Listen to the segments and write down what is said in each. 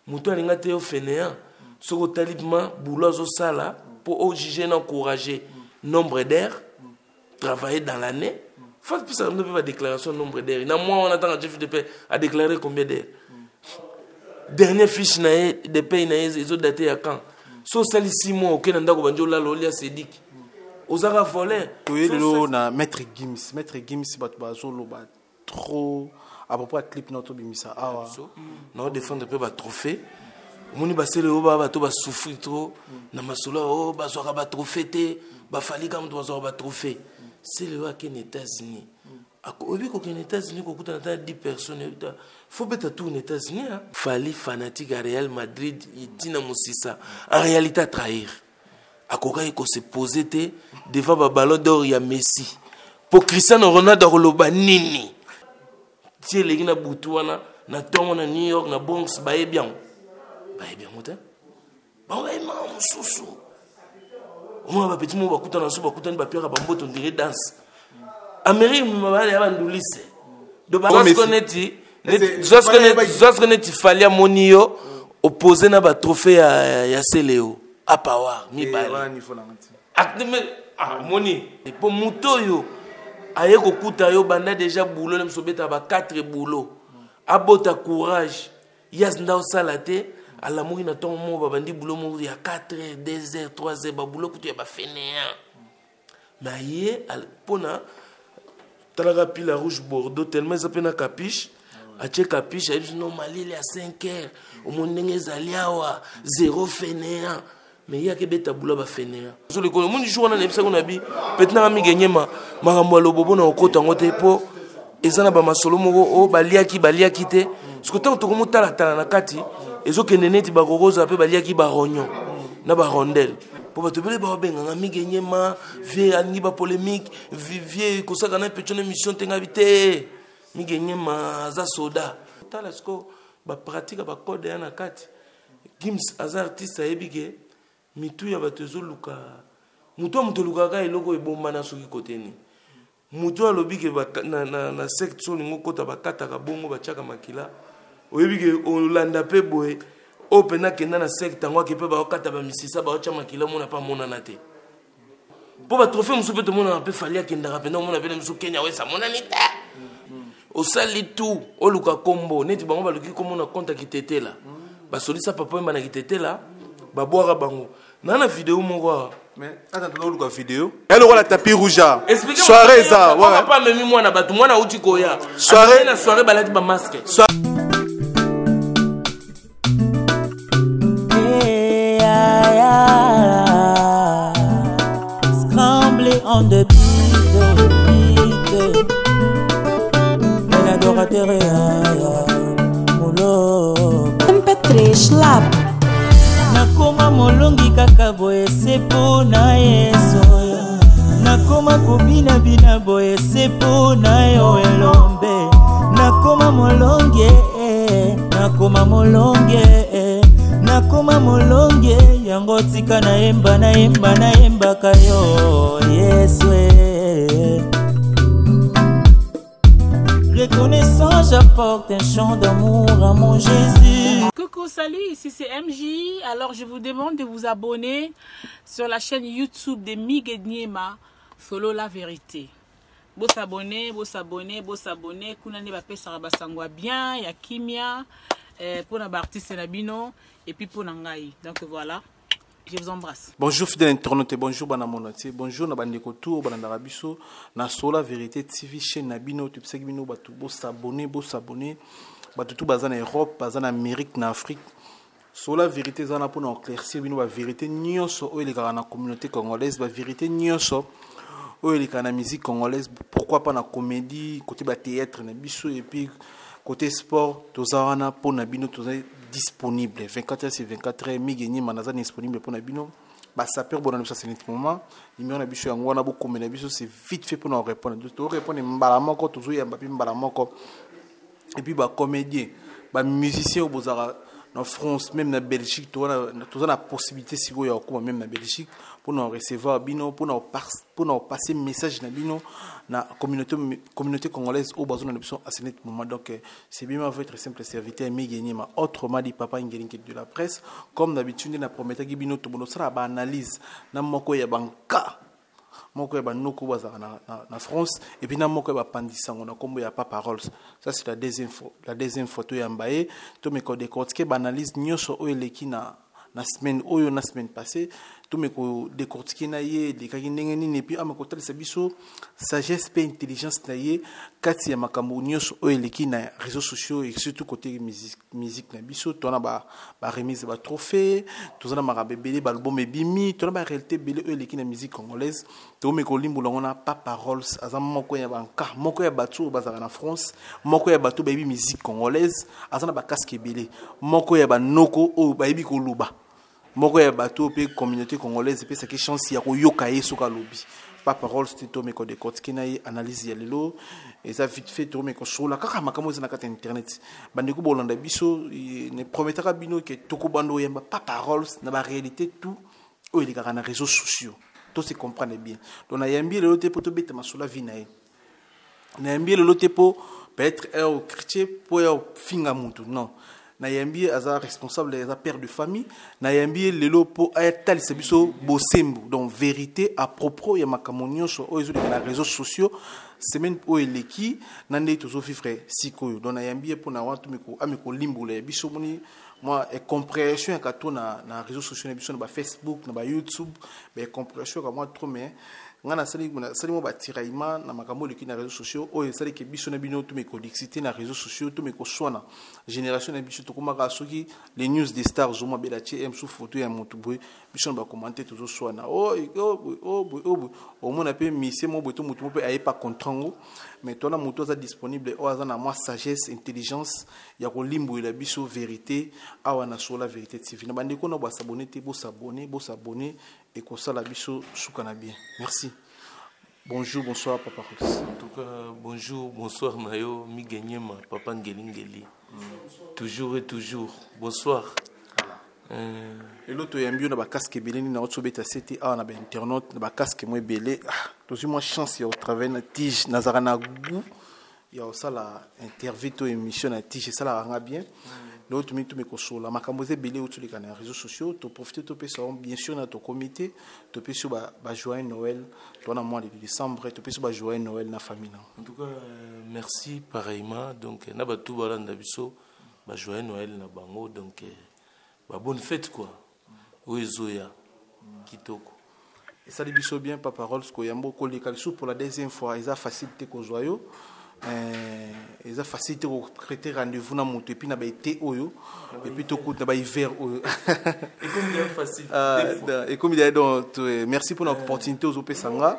Moto alinga te yo fainéant. Soki otali ma boulot azosala mpo ojuge na encourager nombre d'heures travailler dans l'année. Faut pesa bino mpe badéclaration nombre d'heures na mois wana. Ntango chef de paie a déclaré combien d'heures, dernière fiche na ye de paye na ye ezodate ya quand? So osali 6 mois, oke na ndako, bandi olala, olia sediki, ozaka voleur. Toye lelo na Maître Gims. Maître Gims, bato bazoloba trop à propos ya clip na tobimisa awa. Nao défendre mpe batrophée. Omoni, basele oyo baa bato basouffrir trop na masolo oyo, bazwaka batrophée te. Bafali kaka moto bazwaka batrophée. Sele oyo akende États-Unis, oyebi kokende États-Unis, kokutana ata 10 personnes, faut beta tour na États-Unis. Fali fanatique ya Real Madrid ntina mosisa, en réalité atrahir. Akokaki kose poser te devant baballon d'or ya Messi, mpo Cristiano Ronaldo akoloba nini? Ti eleki na butu wana na ntongo na New York, na Bronx, bayebi yango, bayebi yango te. Bango bayemaka mosusu. Omona bapeti moko bakutana, so bakutani, bapiaka bamboto ndire danse. Amérique mibale ya bandulise. Zwasiko neti Fali amoni yo opose na batrophée ya Seleo apawar mibale, omoni mpo moto oyo aye kokuta yo banda déjà boulot na biso, obetaka ba 4 boulot, abota courage yas nda osala te. Alamuki na ntongo moko, babandi boulot moko ya 4 heures, 2 heures, 3 heures, baboulot kutu ya bafainéant. Mais ye mpona talaka pila rouge bordeaux tellement eza mpe na capiche, atie capiche, ayebi no malili ya 5 heures. Omoni ndenge ezali awa, zéro fainéant, mais ye akebeta bula bafainéant likolo. Omoni jour wana nayebisaki na bi peti nanga migenyema makambo ya lobobo na okota yango te, mpo eza na bamasolo moko oyo baliaki, baliaki te. Soki ntango tokomotalatala na kati, ezokende neti bakokozala mpe baliaki barognon na barondele, mpo bato ebele babenganga migenyema vie alingi bapolémique, vie kosaka na petio na émission te. Ngabi te, migenyema aza soda. Tala sikoyo bapratique ya bacode ya na kati. Gims aza artiste, ayebi ke mitu ya bato ezoluka motu ya moto olukaka eloko ebombana. Soki kote nini motu alobi ke na secte, so olingi okota, bakataka bongo, batiaka makila. Oyebi ke olanda mpe boye, oyo mpena akenda na secte yango, ake mpe baokata bamisisa, baotya makila, omona mpe amonana te. Mpo batrophée mosusu mpe tomonaka mpe Fali akendaka mpenza, omona mpe na misu Kenya wesa amonani te. Osali tout, oluka kombo neti bango baluki kombo na compte ya Kitetela, basolisa papa Oyemba na Kitetela, babwaka bango na video moko awa. Mais ata tozoluka video ya lokola tapis rouge a soirée eza. Papa amemi mwana bato, mwana auti koya. Soirée. Na soirée balati bamasque. Hey, ah, ah. Scramblé on the beat, oh, beat. L'adorateur, ah, ah, molo. MP3 Lab. Nakoma molongi kaka boye se mpo na Yesu oyo. Nakoma kobinabina boye se mpo na yo elombe. Nakoma molongi eh, nakoma molongi eh, nakoma molongi. Yango tika nayemba, nayemba, nayembaka yo Yesu eh. Reconnaissant, j'apporte un chant d'amour à mon Jésus. Coucou, salut, ici c'est MJ. Alors je vous demande de vous abonner sur la chaîne YouTube de Miguel Niema, Solo la vérité. Bo s'abonner, bo s'abonner, bo s'abonner. Kuna nde bapesaka basango ya bien, ya kimia, pour ba artiste na bino et puis pour ngai. Donc voilà, je vous embrasse. Bonjour fidèle internaute, bonjour bana monati, bonjour na bandeko tour balandaka biso na Sola Vérité TV, chaîne na bino. Topesaki bino bato bosabonner, bosabonner. Bato tu baza na Europe, baza na Amérique, na Afrique. Sola Vérité eza na mpona éclaircir bino bavérité nyonso oyo elekaka na communauté congolaise, bavérité nyonso oyo elekaka na musique congolaise, pourquoi pas na comédie, côté bathéâtre na biso et puis côté sport. Toza wana mpona bino, toza disponible 24 heures sur 24 heures. Mige Nyima naza disponible mpona bino. Basapeur bona biso, c'est net moment. Numéro na biso yango wana, bokomela biso, c'est vite fait mpona korépondre. Torépondre mbala moko, tozoyamba mpe mbala moko. Et puis bacomédien, bamusicien oyo bozalaka Na France, même na Belgique, toza na possibilité sikoyo ya kokóma même na Belgique mpona recevoir bino, mpona kopasser message na bino na communauté congolaise oyo bazona na biso à ce moment. Donc c'est bien votre simple serviteur Miguel, autrement dit Papa Ngelinke de la presse. Comme d'habitude, nde na prometaki bino, tobono osala baanalyse na moko ya banka, moko ya banoko bazalaka na France, et puis na moko ya bapandisango na nkombo ya Papa Rolls. Ça, c'est la deuxième fois, la deuxième fois toyamba ye. Tomeka kodécortiquer baanalyse nyonso oyo eleki na semaine oyo, na semaine passée. Tomeka kodécortiquer na ye elekaki ndenge nini, et puis ameka kotalisa biso sagesse mpe intelligence na ye kati ya makambo nyonso oyo eleki na réseaux sociaux et surtout côté musique na biso. Toza na baremise ba batrophée, toza na makambo ebele, baalbum ebimi, toza na baréalité ebele oyo eleki na musique congolaise. Tokomeka kolimbola yango na Papa Rolls. Aza moko ya banka, moko ya bato oyo bazalaka na France, moko ya bato bayebi musique congolaise, aza na bacasquette ebele, moko ya banoko oyo bayebi koloba, moko ya bato oyo mpe communauté congolaise epesaki chance ya koyoka ye soki alobi. Papa Rolls te, tomeka kodécortiquer na ye. Analyse ya lelo eza vite fait. Tomeka kosolola kaka makambo eza na kati ya internet. Bandeko bolanda biso, ne prometaka bino ke tokobanda oyamba Papa Rolls na baréalité tout oyo elekaka na réseaux sociaux. To se comprendre bien. Donc nayambi lelo te mpo tobeta masolo ya vie na ye, nayambi lelo te mpo peut-être ere chrétien mpo ya finga mutu. Non, nayambi ye, aza responsable, aza père de famille. Nayambi ye lelo mpo atalisa biso bosembo, donc vérité à propos ya makambo nyonso oyo ezoleka na réseaux sociaux semaine oyo eleki na ndenge tozovivre sikoyo. Donc nayambi ye mpona wana ameko kolimbola ya biso. Moni mwa incompréhension ya kato na réseaux sociaux na biso, na bafacebook, na bayoutube, baincompréhension ya mwa trop. Mais ngai nasali mwa batiraillement na makambo eleki na réseaux sociaux oyo esalaki biso na bino tomeka kodiscuter na réseaux sociaux, tomeka koswana. Génération na biso tokomaka soki les news des stars ozomwa bela tie m su photo ya motu boye, biso na bacommentaire tozoswana oyo boye, oyo boye, oyo boye. Omona mpe misie mo boye to motu mo mpe aye pa contre yango. Mais tona motu aza disponible, oyo aza na mwa sagesse, intelligence ya kolimbolela biso vérité awa na Sola Vérité TV. Na bandeko na basabone te, bosabone, bosabone, ekosala biso suka na bien. Merci. Bonjour, bonsoir, Papa Rolls. En tout cas, bonjour, bonsoir na yo, Migenyema, Papa Ngelingeli. Toujours et toujours. Bonsoir. Lelo toyambi yo na bacasquette ebele. Nini nauti obeta sete awa na bainternaute na bacasquette mo ebele. Tozwi mwa chance ya kotravailler na tige. Nazalaka na goût ya kosala interview to émission na tige, esalaka nga bien. Lelo tomi kosola makambo eza ebele oyo toleka na réseaux sociaux. Toprofite topesa yango bien sûr na tokomi te. Topesi yo bajoyeux Noël. Toa na mois de décembre, topesi yo bajoyeux Noël na famille na. En tout cas, merci pareillement. Donc na bato balanda biso, bajoyeux Noël na bango. Donc babonne fête quoi, oyo ezoya kitoko. Esali biso bien, Papa Rolls, koyamba koleka lisusu pour la deuxième fois. Eza facile te kozwa yo, eza facile te koprêter rendez-vous na moto, et puis na baete oyo, et puis tokuta na bahiver oyo. Ekomi déjà. Donc merci mpona opportunité ozopesa nga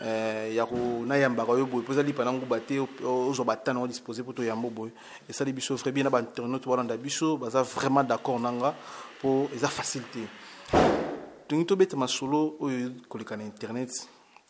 ya nayambaka yo boye, mpo eza lipa na nguba te. Ozwa bata na dispose mpo toyamba boye, esali biso vrai bien. Na bainternaute balanda biso baza vraiment d'accord na nga, mpo eza facile te. Tolingi tobeta masolo oyo koleka na internet,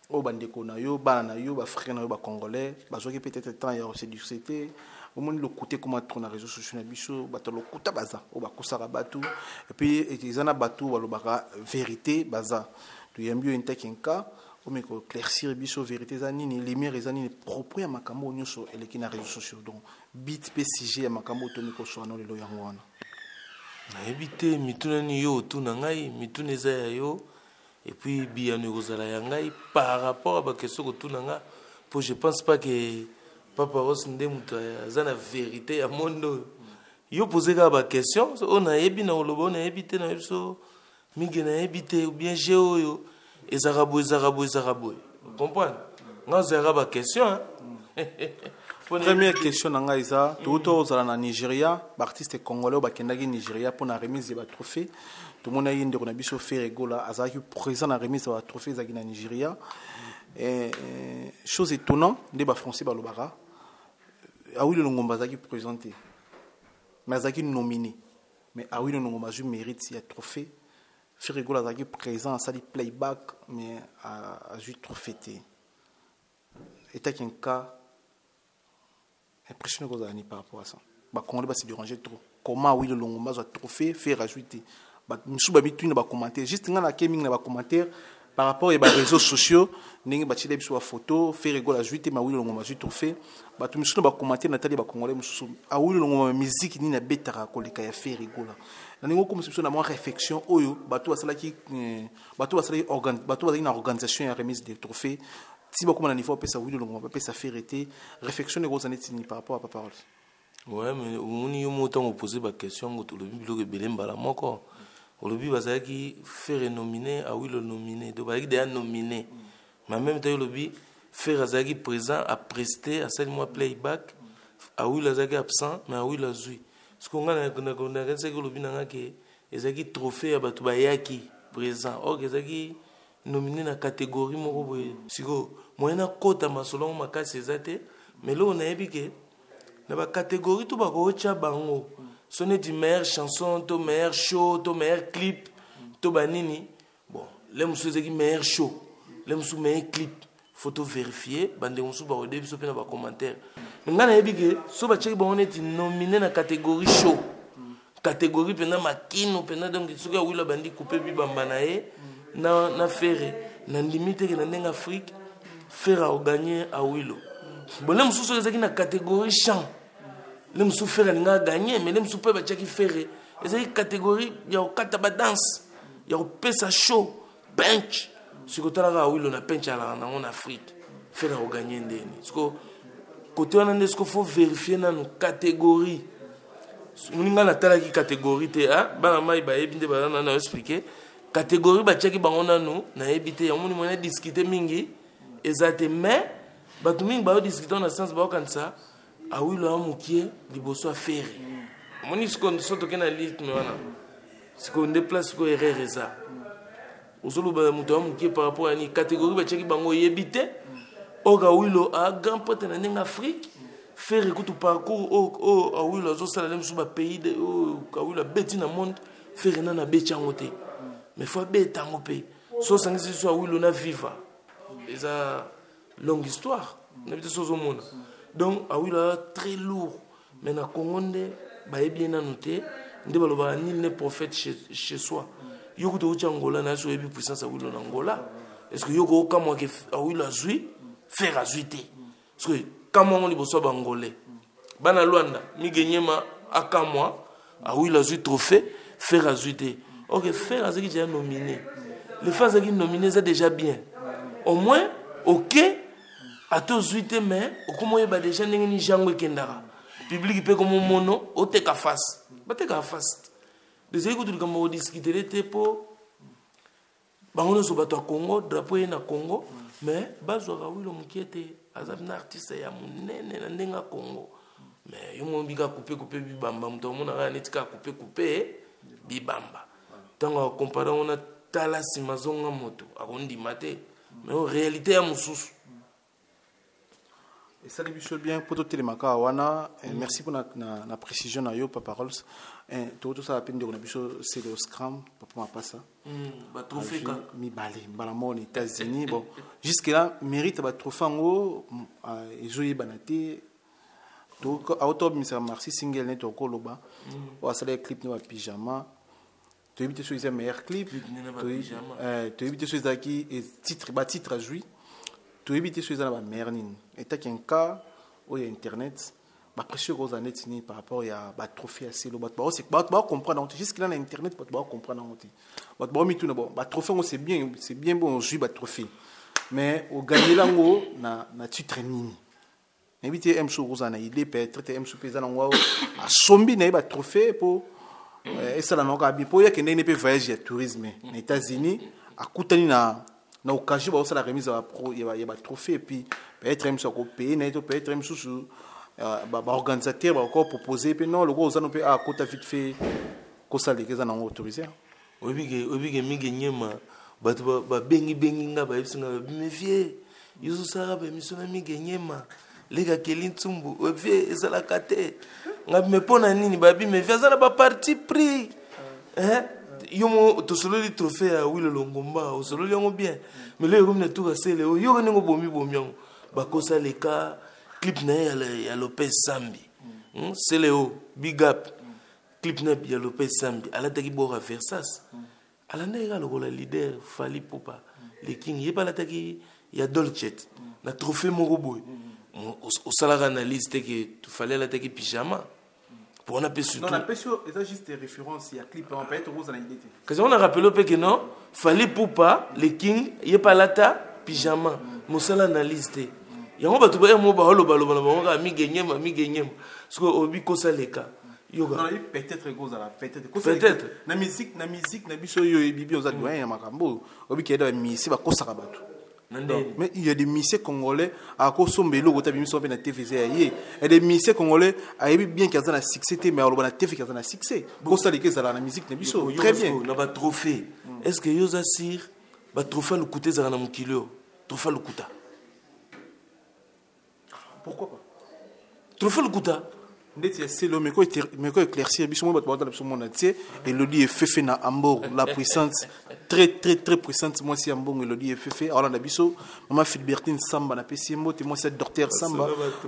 oyo bandeko na yo, bana na yo, bafrère na yo bacongolais bazwaki peut-être temps ya koséduire te. Omoni lokuta ekoma trop na réseaux sociaux na biso. Bato lokuta baza oyo bakosaka bato, et puis eza na bato oyo balobaka vérité. Baza toyambi oyo ntaki nka omeka koéclaircir biso vérité eza nini, lumière eza nini, propos ya makambo oyo nyonso eleki na réseaux sociaux. Donc but mpe sujet ya makambo oyo tomi koswana lelo, yango wana. Nayebi te mituna nini yo otuna ngai. Mituna eza ya yo, et puis biyano ekozala ya ngai par rapport à baquestion kotuna nga, po je pense pas que Papa Rolls nde moto aza na vérité ya monde oyo. Yo pose kaka baquestion oyo nayebi na koloba, oyo nayebi te, nayebi so mingi nayebi te, ou bien je oyo ezalaka boye, ezalaka boye, ezalaka boye. Comprendre nga, ozalaka baquestion. Première question na ngai eza: touta ozala na Nigeria, baartiste congolais oyo bakendaki Nigeria mpona remise ya batrophée. Tomonaki ndeko na biso Ferre Gola azalaki présent na remise ya batrophée ezalaki na Nigeria. Chose étonnant, nde bafrançais balobaka, Awilo Longomba azalaki présent te, mais azalaki nominé. Mais Awilo Longomba azwi mérite ya trophée. Ferre Gola azalaki présent, asali playback, mais azwi trophée te. Etaki un cas impressionné kozala ni par rapport à ça. Bacongolais base déranger trop. Comment Awilo Longomba azwa trophée, Ferre azwi te? Bato misusu bamituni na bacommentaire. Juste nga nake mingi na bacommentaire par rapport ya baréseaux sociaux, ndenge batiela biso bafoto, Ferre Gola azwi te, mais Awilo Longomba azwi trophée. Bato misusu na bacommentaire, natali bacongolais mosusu, Awilo Longomba musique nini abetaka koleka ya Ferre Gola? Na ndenge okomisa biso na mwa réflexion oyo, bato basalaki, bato bazalaki na organisation ya remise de trophée, ti bakóma na niveau bapesa Awilo Longomba, bapesa Ferre te, réflexion ekozala neti nini par rapport à Papa Rolls? Ouais, mais omoni, yo moko ntango opose baquestion yango, tolobi biloko ebele mbala moko. Olobi bazalaki Ferre nominé, Awilo nominé, donc bazalaki deya nominé, mais en même temps olobi Ferre azalaki présent, apreste, asali mwa playback, Awilo azalaki absent, mais Awilo azwi. Siko nga nakanisaki olobi na nga ke ezalaki trophée ya bato bayaki présent, or ezalaki nominé na catégorie moko boye. Sikoyo moyen nakota masolo yango makasi eza te, mais eloko nayebi ke na bacatégorie to bakotya bango so neti meilleure chanson to meilleur show to meilleur clip to banini. Bon, le mosusu ezalaki meilleur show, le mosusu meilleur clip, faut to vérifier. Bandeko mosusu bakoyede biso mpe na bacommentaire. Mais ngai nayebi ke so batiaki bango neti nominé na catégorie show, catégorie mpenza makino mpenza. Donc soki Awilo abandi coupe bibamba na ye na Ferre, nandimi teke na ndenge Afrique Ferre akoganye Awilo. Bon, le mosusu soki ezalaki na catégorie chant, le mosusu Ferre alinga aganye, mais le mosusu mpe batiaki Ferre ezalaki catégorie ya kokata badanse, ya kopesa show punch. Soki otalaka Awilo na punch alaka nango na Afrique, Ferre akoganye ndeni? Siko kote wana nde siko faut vérifier nanu catégorie. Moni, ngai natalaki catégorie te. Bana mai bayebi nde baza nanu expliquer catégorie batiaki bango nanu, nayebi te. Yango moni, mona discute mingi eza te, mais bato mingi baodiscute na sens baokanisa Awilo ya mokie liboso ya Ferre. Omoni, sikoyo so toke na rythme wana, sikoyo nde place sikoyo erreur eza. Ozoloba moto ya mokie par rapport ya nini? Catégorie batiaki bango oyebi te. Or Awilo a grand pote na ndenge Afrique. Ferre kutu, parcours oyo Awilo azosala nde mosusu, bapays oyo Awilo abeti na monde, Ferre nano abeti yango te, mais faut abeta yango mpe. So osangisi so Awilo na Viva, eza longue histoire nayebi te so ozomona. Donc Awilo aza très lourd, mais na Congo nde bayebi ye nanu te. Nde balobaka nul n'est prophète chez soi. Yo kuta outi Angola na so, oyebi puissance Awilo na Angola. Est ce que yo kookamwaka Awilo azwi, Ferre azwi te? Parce que kamwa yango liboso ya Bangolais, bana Lwanda, Migenyema akamwa Awilo azwi trophée, Ferre azwi te. Ok, Ferre azalaki déjà nominé. Le fait azalaki nominé eza déjà bien, au moins ok, ata ozwi te, mais okoma oyeba déjà ndenge nini jango ekendaka, public mpe komomono oteka face, batekaka face. Ezali kutu likambo kodiscuter te, mpo bango nyonso bato ya Congo, drapeau ye na Congo, mais bazwaka Wilo mokie te. Aza na artiste ya monene na ndenge ya Congo, mais yo mobi kaka coupe coupe bibamba, moto amonaka neti kaka coupe coupe bibamba. Ntango akompare yango na tala nsima zonga, moto akondima te, mais oyo réalité ya mosusu. Esali biso bien mpo totelemaka wana. Merci mpo na précision na yo, Papa Rolls. Toko tosala mpe ndeko na biso Celeo Scram, Papa Mapasa. Batrophée kaka. Mibale mbala moko na États-Unis. Bon, jusque là mérite batrophée yango ezoyebana te. Auto obimisaka maxi single neti okoloba oyo asalaki clip ne bapyjama, toyebi te soki eza meilleur clip, toyebi te soki ezalaki titre, batitre azwi, toyebi te soki eza na bameilleur nini. Etaki nka oyo ya internet, bapression ekozala neti nini par rapport ya batrophée ya Celeo? Bato bakocomprendre yango te. Jusque là na internet bato bakocomprendre yango te. Bato baomituna: bon, batrophée yango, c'est bien, c'est bien bon, ozwi batrophée, mais oganyela yango na titre nini? Nayebi te, m so okozala na idée peut-être te. M so mpe eza nango, asombi na ye batrophée mpo esala nango kaka bien, mpo oyake ndenge mpe voyage ya tourisme na États-Unis, akutani na occasion baosala remise ya batrophée, et puis peut-être ye mosusu akopaye na ye, to peut-être ye mosusu baorganisateur bakoka propose mpe non, lokola oza no mpe akota vite fait kosaleka, eza nango autorisé. Oyebike mingi nyema, bato babengibengi nga, bayebisi nga, babi: "Mais vieux, yo ozosalaka baémission na mingi nyema, leka keli ntsumbu vie ezalaka te." Nga: "Me mpo na nini?" Babi: "Me vieux aza na baparti pris." Yo mo tosololi trophée ya Wilo Longomba, osololi yango bien, mais lelo ekomi na tour asele oyo, yoka ndenge obomi-bomi yango, bakosa leka clip na ye ya Lopez Sambi. Celeo, big up. Clip na ya Lopez Sambi alataki bora Versas. Alandaki kaka lokola leader Fally Ipupa le King, ye mpe alataki ya Dolcet na trophée moko boye. Osalaka analyse te ke Fally alataki pyjama po wana mpe surtout. Non, napesi yo eza juste référence ya clip wana, peut-être okozala idée te. Kasi on a rappelé mpe ke non, Fally Ipupa le King ye mpe alata pyjama, mosala analyse te. Yango bato ba mo baolobaloba na bango kaka migenyema migenyema, soki oyebi kosaleka yoka. Non, peut-être ekozala peut-être. Peut-être. Na musique na biso oyo oyebi bien, oza doyen ya makambo oyo, oyebi ke yeda bamisi bakosaka bato. Na ndeni? Mais il y a des musiciens congolais akosomba eloko te, abimisi mpe na TV eza ya ye. Il y a des musiciens congolais ayebi bien ke aza na succès te, mais aloba na TV ke aza na succès. Kosaleka ezalaka na musique na biso très bien. Na batrophée, est ce que yo oza sûr batrophée ya lokuta ezalaka na mokili oyo? Trophée ya lokuta? Pourquoi pas? Trophée lokuta. Ndeti ya selo, meko éclaircir biso mo bato baotala biso mona tie. Elodi Efefe na Hambourg, la puissante, très très très puissante, mwasi ya mbongo. Elodi Efefe aolanda biso. Mama Philbertine Samba, napesi ye mbote, mwasi ya docteur Samba.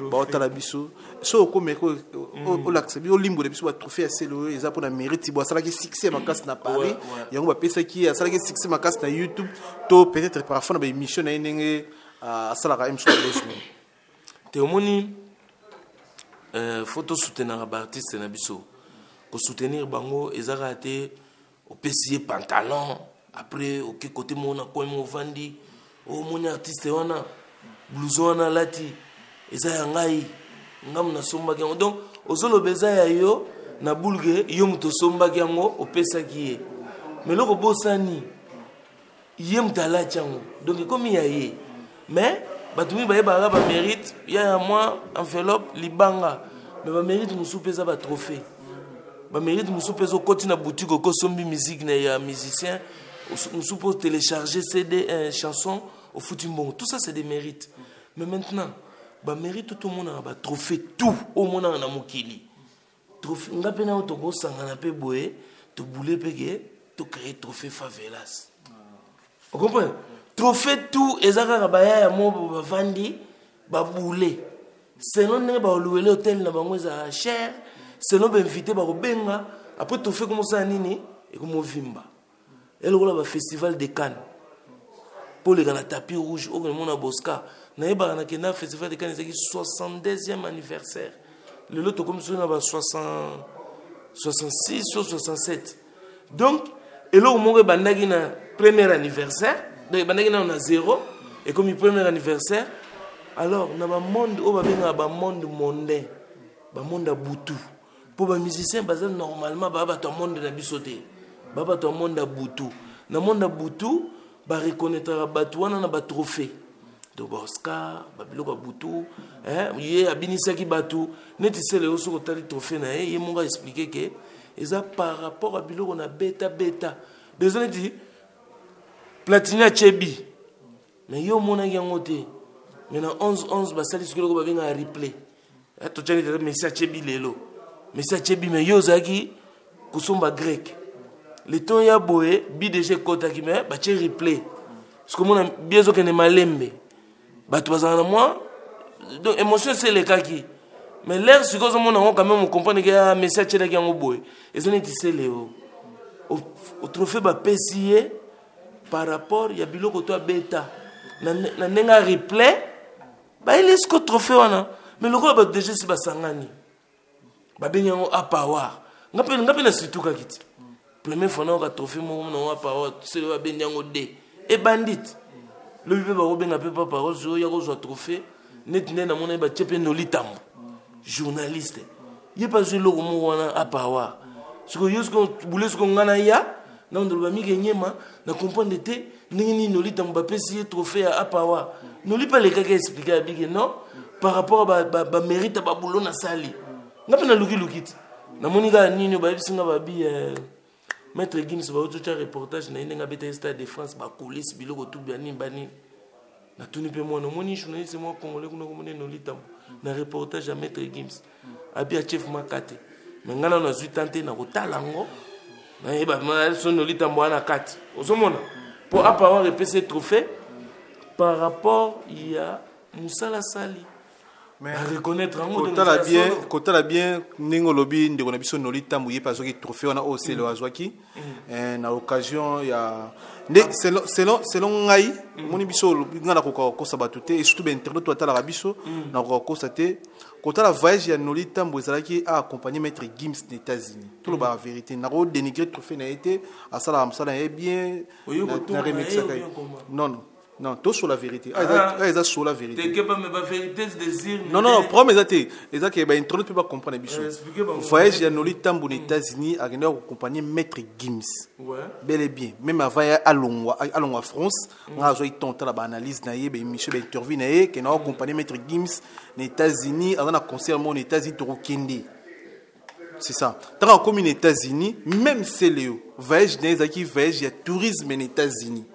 Baotala biso. So okomeko olakisa biso, olimbola biso batrophée ya selo oyo eza mpona mérite bo asalaki succès makasi na Paris, yango bapesaki ye, asalaki succès makasi na YouTube, to peut-être parfois na baémission na ye ndenge asalaka ye mosusu babesme. Te, omoni, faut tosoutenaka baartiste na biso. Kosoutenir bango eza kaka te opesi ye pantalon, après oke kote moko na coin moko ovandi, omoni artiste wana, blouson wana alati eza ya ngai, ngamu nasombaki yango. Donc ozoloba eza ya yo na bulge, yo moto osombaki yango, opesaki ye, mais eloko bosani, ye moto alati yango, donc ekomi ya ye. Mais bato mingi bayebaka bamérite ya mwa enveloppe libanga, mais bamérite mosusu mpe eza batrophée. Bamérite mosusu mpe ezokoti na boutique, okosombi musique na ya musicien mosusu mpo télécharger CD, chanson, ofuti mbongo. Tout ça, c'est des mérites. Mais maintenant, bamérite to tomonaka batrophée tout omonaka na mokili, trophée nga mpe nayo tokosangana mpe boye, tobule mpe ke tocréer trophée Favelas. Ocomprendre? Trophée tout eza kaka bayaya mo bavandi, babule selon ndenge baoluwele hotel na bango ezala cher, selon bainvité bakobenga. Après, trophée komosala nini? Ekomovimba elokola bafestival de Cannes mpo oleka na tapis rouge. Oyo mona boscar, nayebaka nakenda festival de Cannes, ezalaki 62e anniversaire. Lelo tokomi soki na ba 60, 66 o 67. Donc eloko moko ebandaki na premier anniversaire, donc ebandaki nano na zéro, ekomi premier anniversaire. Alors na bamonde oyo babengaka bamonde mondain, bamonde ya butu, mpo bamusicien baza normalement baa bato ya monde na biso te, baa bato ya monde ya butu. Na monde ya butu, bareconnaîtraka bato wana na batrophée, donc baoscar, babiloko ya butu. Ye abinisaki bato neti sele oyo. Soki otali trophée na ye, ye moko aexpliquer ke eza par rapport ya biloko na beta beta. Eza neti Platini achebi, mais ye omonaki yango te. Mais na 11 11 basali soki eloko babengaka replay. Totyani tata Messi achebi lelo, Messi achebi, mais ye ozalaki kosomba grec le temps ya boye bi déjà ekɔtaki, mais batie replay. Soki omona bi ezokende malembe, bato bazala na mwa donc émotion esi elekaki. Mais l'air sikoyo ozomona yango, quand même ocomprendre ke ah, Messi atielaki yango boye. Eza neti sele o trophée bapesi ye par rapport ya biloko to abeta na ndenge ya replay, bayeli siko trophée wana. Mais lokola bato déjà esi basangani, babengi yango apawar. Nga mpe nasitukaki ti première fois nayoka trophée moko nango apawar. Sele babendi yango de ebandi ti lobi mpe bakobenga mpe pa parole soki oya kozwa trophée neti nde namona ye batie mpe Noli Tambo, journaliste, ye mpe azwi eloko moko wana apawar. Sikoyo yo sikoyo bule, sikoyo nga na ya na ndoloba mingi enyema na comprendre te ndenge nini Noli Tambo bapesi ye trophée ya apawa. Noli mpe alekaki expliquer abiki non, par rapport a bamérite ya babulo nasali. Nga mpe nalukiluki ti namoni kaka nini bayebisi nga babi Maître Gims bauti otya reportage na ye ndenge abetaki Stade de France, bacoulisse, biloko tu banini banini. Natuni mpe mwana, omoni journaliste mwa congolais kuna komoni Noli Tambo na reportage ya Maître Gims, abi achef maka te. Me ngai nano nazwi tan te na kotala yango, nayeba so Noli Tambo wana kati. Ozomona mpo apawar epesi ye trophée par rapport ya mosala asali. Bareconnaître yango. Kotala bien, kotala bien ndenge olobi, ndeko na biso Noli Tambu, ye mpe azwaki trophée wana oyo Selo azwaki na occasion ya nde. Selon ngai, omoni biso ngai nakoka kokosa bato te, et surtout bainternet oyo atalaka biso, nakoka kokosa te. Kotala voyage ya Noli Tambu, ezalaki aaccompagner Maître Gims na États-Unis. Tolobaka vérité, nakodénigre trophée na ye te, asalaka mosala na ye bien. Oyo kotonga Na ye remixaka ou ye. bien comment? Non, non, non, tosola vérité. Ah, Ah. eza sola vérité. Tekeba me bavérité désir. Non, non, problème eza te, eza ke bainternet mpe bacomprendre biso. Expliquez bango. Voyage ya Noli Tambu na États-Unis, akendaki koaccompagner Maître Gims. Bel et bien, même avant ye alongwa France, nga azwaki temps otala baanalyse na ye, baémission, bainterview na ye, kenda koaccompagner Maître Gims na États-Unis, aza na concert moko na États-Unis, tokokende. C'est ça. Ntango akomi na États-Unis, même Seleo, voyage na ye ezalaki voyage ya tourisme na États-Unis.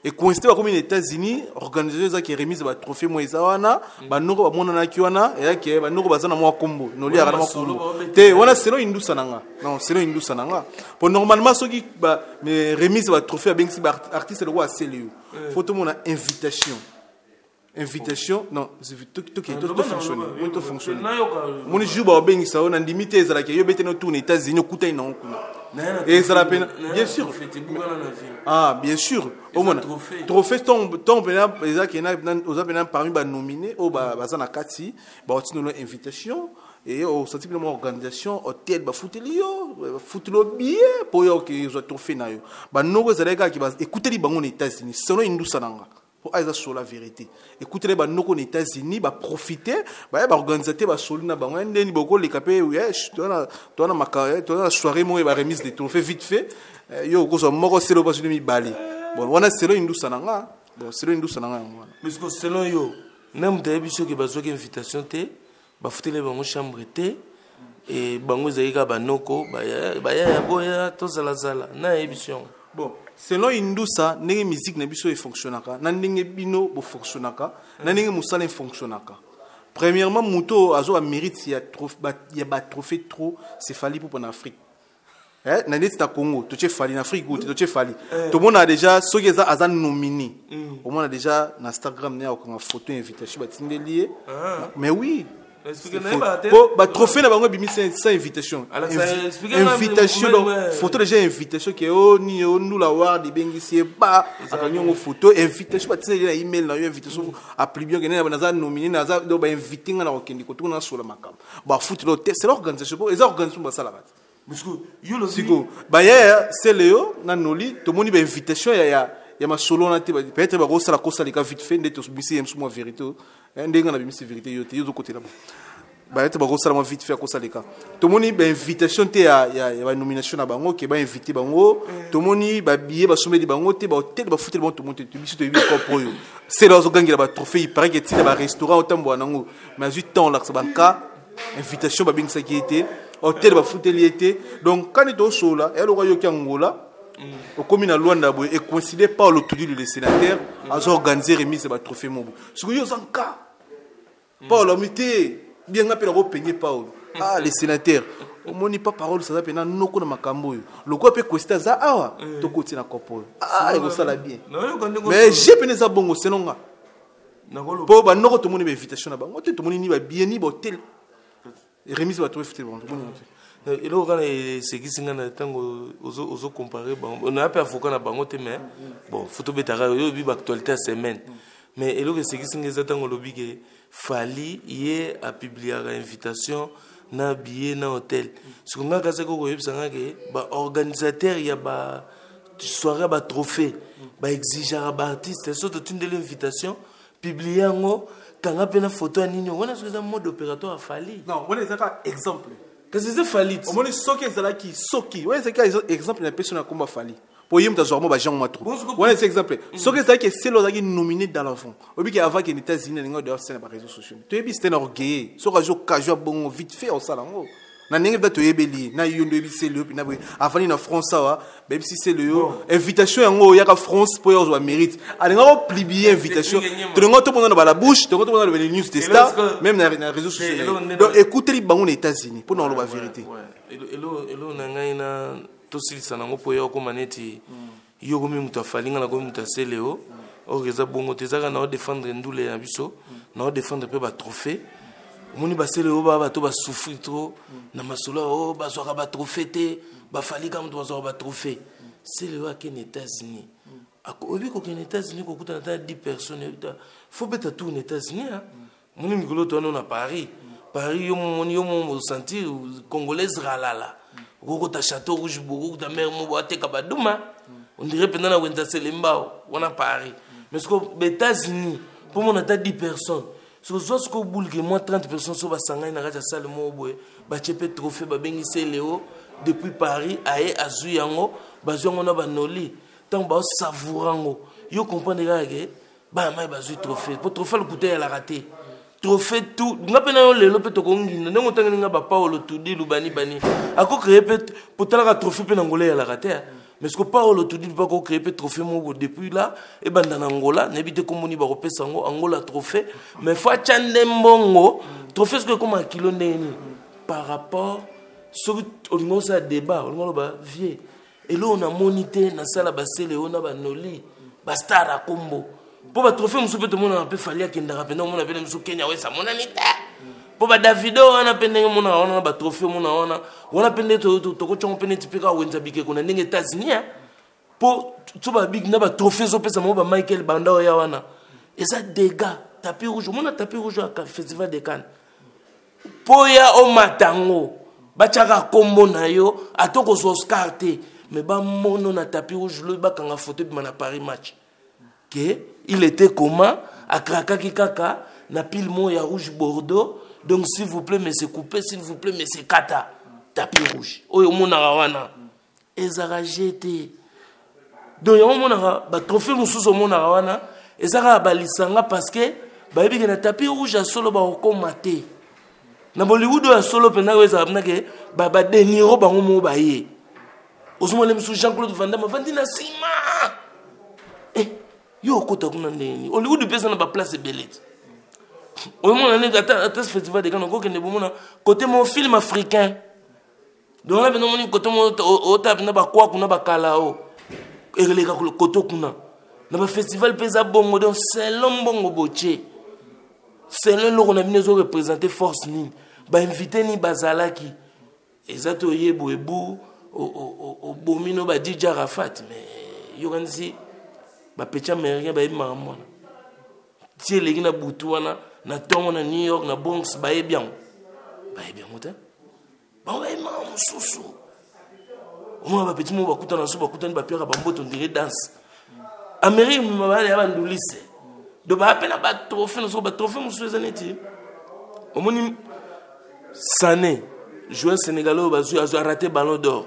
Ekoincide, bakomi na États-Unis, organisation ezalaki remise ya batrophée mo eza wana, banoko bamonanaki wana, eyaki banoko baza na mwa kombo, noliaka na mwa Masolo kombo baobeta. te wana. Selon indusa na nga, non, selon indusa na nga, po normalement soki remise ya batrophée abengisi baartiste lokola Seleo, faut tomona invitation. Invitation, non, Loba na tofonctionne. loba, Tofonctionne. nayoka. Moni jour baobengisa oyo, nandimi te ezalaki yo bete no tour na États-Unis, okutani nango kuna, ezala pena bien sûr. Ebukana na vie. Ah, bien sûr. Omona Trophée. Trophée, ton pena ezalaki oza pena parmi banominé oyo baza na kati, baotindelo invitation e osati mpena mwa organisation, hotel bafuteli yo, bafuteli yo billet mpo oyo oke ozwa trophée na yo. Banoko ezalaki kaka ekuteli bango na États-Unis, selon indusa na nga, po eza sur la vérité, ekuteli banoko na États-Unis, baprofite baya, baorganisateur basoli na bango ndeni bokoleka mpe toza na soirée moko ya baremise de trophée vite fait. Yo okozwa moko, selo bazwi mibale. Bon, wana selon indusa na nga. Bon, selon indusa na nga, yango wana. Mais siko selon yo, na moto ayebi soki bazwaki invitation te, bafuteli bango chambre te, e bango ezalaki kaka banoko baya ya boya tozalazala, na ayebi so yango. Bon, selon indusa, ndenge musique na biso efonctionnaka, na ndenge bino bofonctionnaka, na ndenge mosala efonctionnaka, premièrement, moto oyo azwa bamérite ya batrophée trop, c'est Fally Ipupa na Afrique. Na neti na Congo totie Fally, na Afrique te totie Fally. Tomona déjà soki eza aza nominé, omona déjà na Instagram ne akokanga photo, invitation batindeli ye. Mais oui. Explique nayebaka te. Po batrophée na bango ebimi sans invitation. Alors, ça explique nga Invitation, donc photo déjà, invitation ke o nini, o Ndula Ward ebengisi ye, ba akangi yango photo, invitation batindeli ye na email na yo, invitation apublie ke nene naza nominé, naza donc bainvite nga na kokende kotuka, nasola makambo, bafutela te. C'est l'organisation, po eza organisation basalaka te. Parce que yo lobi Siko bayaya Seleo na Noli, tomoni bainvitation ya masolo wana te. Peut-être bakosala kosaleka vite fait nde tobimisi ye mosu mwa vérité oyo. Ndenge nga na bimisi vérité, yo te, yo ozokotela bo peut-être bakosala mwa vite fait akosaleka. Tomoni bainvitation te ya banomination na bango, ke bainvite bango. Tomoni babillet basombeli bango te, bahotel bafuteli bango, tomoni te. Biso toyebi kopo oyo Sele azogangela batrophée, il paraît ke ntina barestaurant otambola nango, mais azwi temps olakisa banka invitation babengisaki ye te, hotel bafuteli ye te. Donc kani tosola eya lokola yoki Angola, okomi na Lwanda boye, ecoïncide Paulo Tudilu le sénateur azo organiser remise ya batrophée mobo. Soki yo oza nka Paulo ami te, bienga mpe nakopenye Paulo, ah, le sénateur, omoni pa parole saza mpe na noko na makambo oyo, lokola mpe coïncide aza awa, tokoti na kopo oyo, ah, ekosala bien. Nayoka ndenge Mais je pene eza bongo selon nga. Nakoloba. Mpo banoko tomoni bainvitation na bango te, tomoni ni babillet ni bahotel, remise batrophée futeli bango, tomoni yango te. Eloko kaka esekisi nga na ntango ozocompare bango, naya mpe avocat na bango te, mais bon, faut tobetaka oyo oyebi baactualité ya semaine. Mais eloko esekisi nga eza ntango olobi ke Fally ye apubliaka invitation na billet na hotel. Siko nga kasaki okoyebisa nga ke baorganisateur ya ba soirée ya batrophée baexigeaka baartiste so totindeli invitation, publie yango, kanga mpe na photo ya nini wana. Soki eza mode opérateur ya Fally. Non, wana eza kaka exemple. Kasi eza Fally ti. Omoni, soki ezalaki, soki wana ezalaki exemple na pesi na komba Fally, po ye moto azwaka mo bagenre mwa trop. Bon, Wana eza exemple. Soki ezalaki esele ozalaki nominé dans l'avant, oyebi ke avant kende États-Unis, alinga d'ailleurs na baréseaux sociaux, toyebi c'était na orgueil, soki azwi occasion ya bongo vite fait, osala yango na ndenge mpe toyebeli ye na yo nde oyebi Sele yo mpena boye avandi na France awa, bayebisi Sele yo invitation yango, oyaka France mpo ya ozwa mérite, alingaka opublier invitation. Tolinga tomona na balabouche, tolinga tomona na bale news de star, même na réseaux sociaux. Donc ekuteli bango na États-Unis mpo na oloba vérité. Elo na ngai na tosilisa nango mpo ya okóma neti yo komi moto aFally, nga nakomi moto aSele o. Or eza bongo te, ezaka na odefendre ndule na biso, na odefendre mpe batrophée. Omoni basele oyo baa bato basouffrir trop na masolo oyo bazwaka batrophée te, bafali kaka moto bazwaka batrophée. Sele oyo akende États-Unis, oyebi kokende États-Unis kokutana ata 10 personnes, fo beta tour na États-Unis. Moni mikolo to wana na Paris, Paris yo moni yo mo sentir congolaise ralala, okokota Château Rouge, bokokuta mare mo boateka baduma, on dirait mpenza na wenza Selembao wana Paris. Mais siko baÉtats-Unis, mpo mona ata 10 personnes, soki ozwa sikoyo bulke mwa 30 personnes, so basangani na kati ya sale moko boye, batie mpe trophée, babengisi Leo depuis Paris, aye azwi yango, bazwi yango na banoli. Ntango baosavoure yango, yo comprendre kaka ke bana mai bazwi trophée, po trophée lokuta eyalaka te. Trophée tout nga mpe na yo lelo mpe tokonginda ndenge otangeli nga bapaolo tudilu bani bani akocreye mpe potalaka trophée mpe na Ngola eyalaka te. Mais siko Paolo tudilu mpe akocreye mpe trophée moko depuis là ebanda na Ngola, nayebi te komboni bakopesa yango Angola trophée, mais fo atya nde mbongo. Trophée soki ekóma kilo ndenge nini par rapport, soki olingi osala débat, olingi oloba vie eloko namoni te, nasala basele oyo na banoli bastar ya kombo, mpo batrophée mosusu mpe tomonaka mpe Fali akendaka mpenza, omona mpe na misu Kenya Wes amonani te, mpo badavido wana mpe ndenge omonaka wana na batrophée omona wana wana mpe nde tokotyango mpe neti mpe kaka wenza bikeko na ndenge États-Unis, mpo so babig na batrophée ezopesa bango bamichael banda oya wana eza dégâts. Tapis rouge, omona tapis rouge ya Festival de Cannes, mpo ya omata yango batiaka nkombo na yo, ata okozwa Oscar te, mais bamono na tapis rouge lobi bakanga photo ebima na Paris Match ke il était comment, akrakaki kaka na pile moko ya rouge bordeaux. Donc s'il vous plaît monsieur, coupé, s'il vous plaît monsieur, kata tapis rouge oyo omonaka wana ezalaka jete. Donc yango omonaka batrophée mosusu omonaka wana eza kaka balisanga, parce que bayebi ke na tapis rouge ya solo bakokóma te. Na Bollywood oyo ya solo mpenza, oyo ezalaka mpenza ke badeniro bango moko baye, ozomona mosusu Jean Claude Van Damme avandi na nsima. Eh, yo okota kuna ndenge nini? Hollywood mpe eza na baplace ebele te. Omona ndenge ata Festival de Cannes okokende, bomona côté mo film africain, donc wana mpenza omoni kote mo otala mpenza bakwa kuna bakala o eleka koto kuna na bafestival mpe eza bongo. Donc selon mbongo botie, selon eloko na bino ezoreprésente force nini, bainvité nini bazalaki, eza te oyeba ebu obomi no ba DJ Arafat. Mais yokanisi bapeti américain bayebi makambo wana ti eleki na butu wana na ntongo na New York na Bronx, bayebi yango, bayebi yango te. Bango bayebi makambo mosusu. Omona bapeti moko bakutana, so bakutani bapiaka bamboto ndire danse. Amérique mibale ya bandulise, donc baya mpe na batrophée na soko batrophée mosusu eza neti omoni Sané, joueur sénégalais oyo bazwi, azwi araté Ballon d'Or,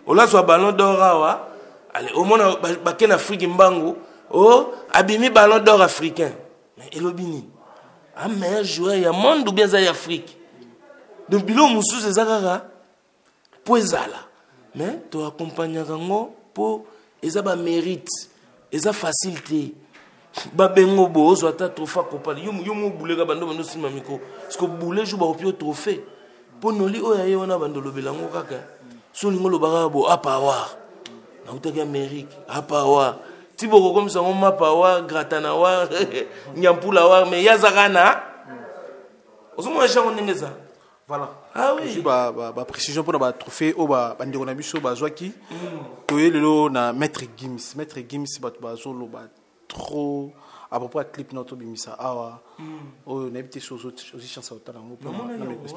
olazwa Ballon d'Or awa, ale omona bake na Afrique mbangu o abimi Ballon d'Or africain. Mais elobi nini? A meilleur joueur ya monde ou bien eza ya Afrique? Donc biloko mosusu eza kaka mpo ezala, mais toakompagnaka yango mpo eza bamérite, eza facile te. Babengo bo ozwa ata trophée akopala yo mo obuleka bando bando nsima micro, parce que bule jour bakopi yo trophée mpo noli oyo aye wana bando olobela yango kaka. So olingi oloba kaka bo apawar nautaki Amérique, apawar ti bokokomisa yango mapawar gratanawar nyampula war, mais ye azaka na ozomona chango ndenge eza. Voilà. Ah oui. Ozwi baprécision mpona batrophée oyo bandeko na biso bazwaki. Toye lelo na Maître Gims. Maître Gims, bato bazoloba trop à propos ya clip na tobimisa awa oyo, nayebi te so ozwi chance ya kotala yango.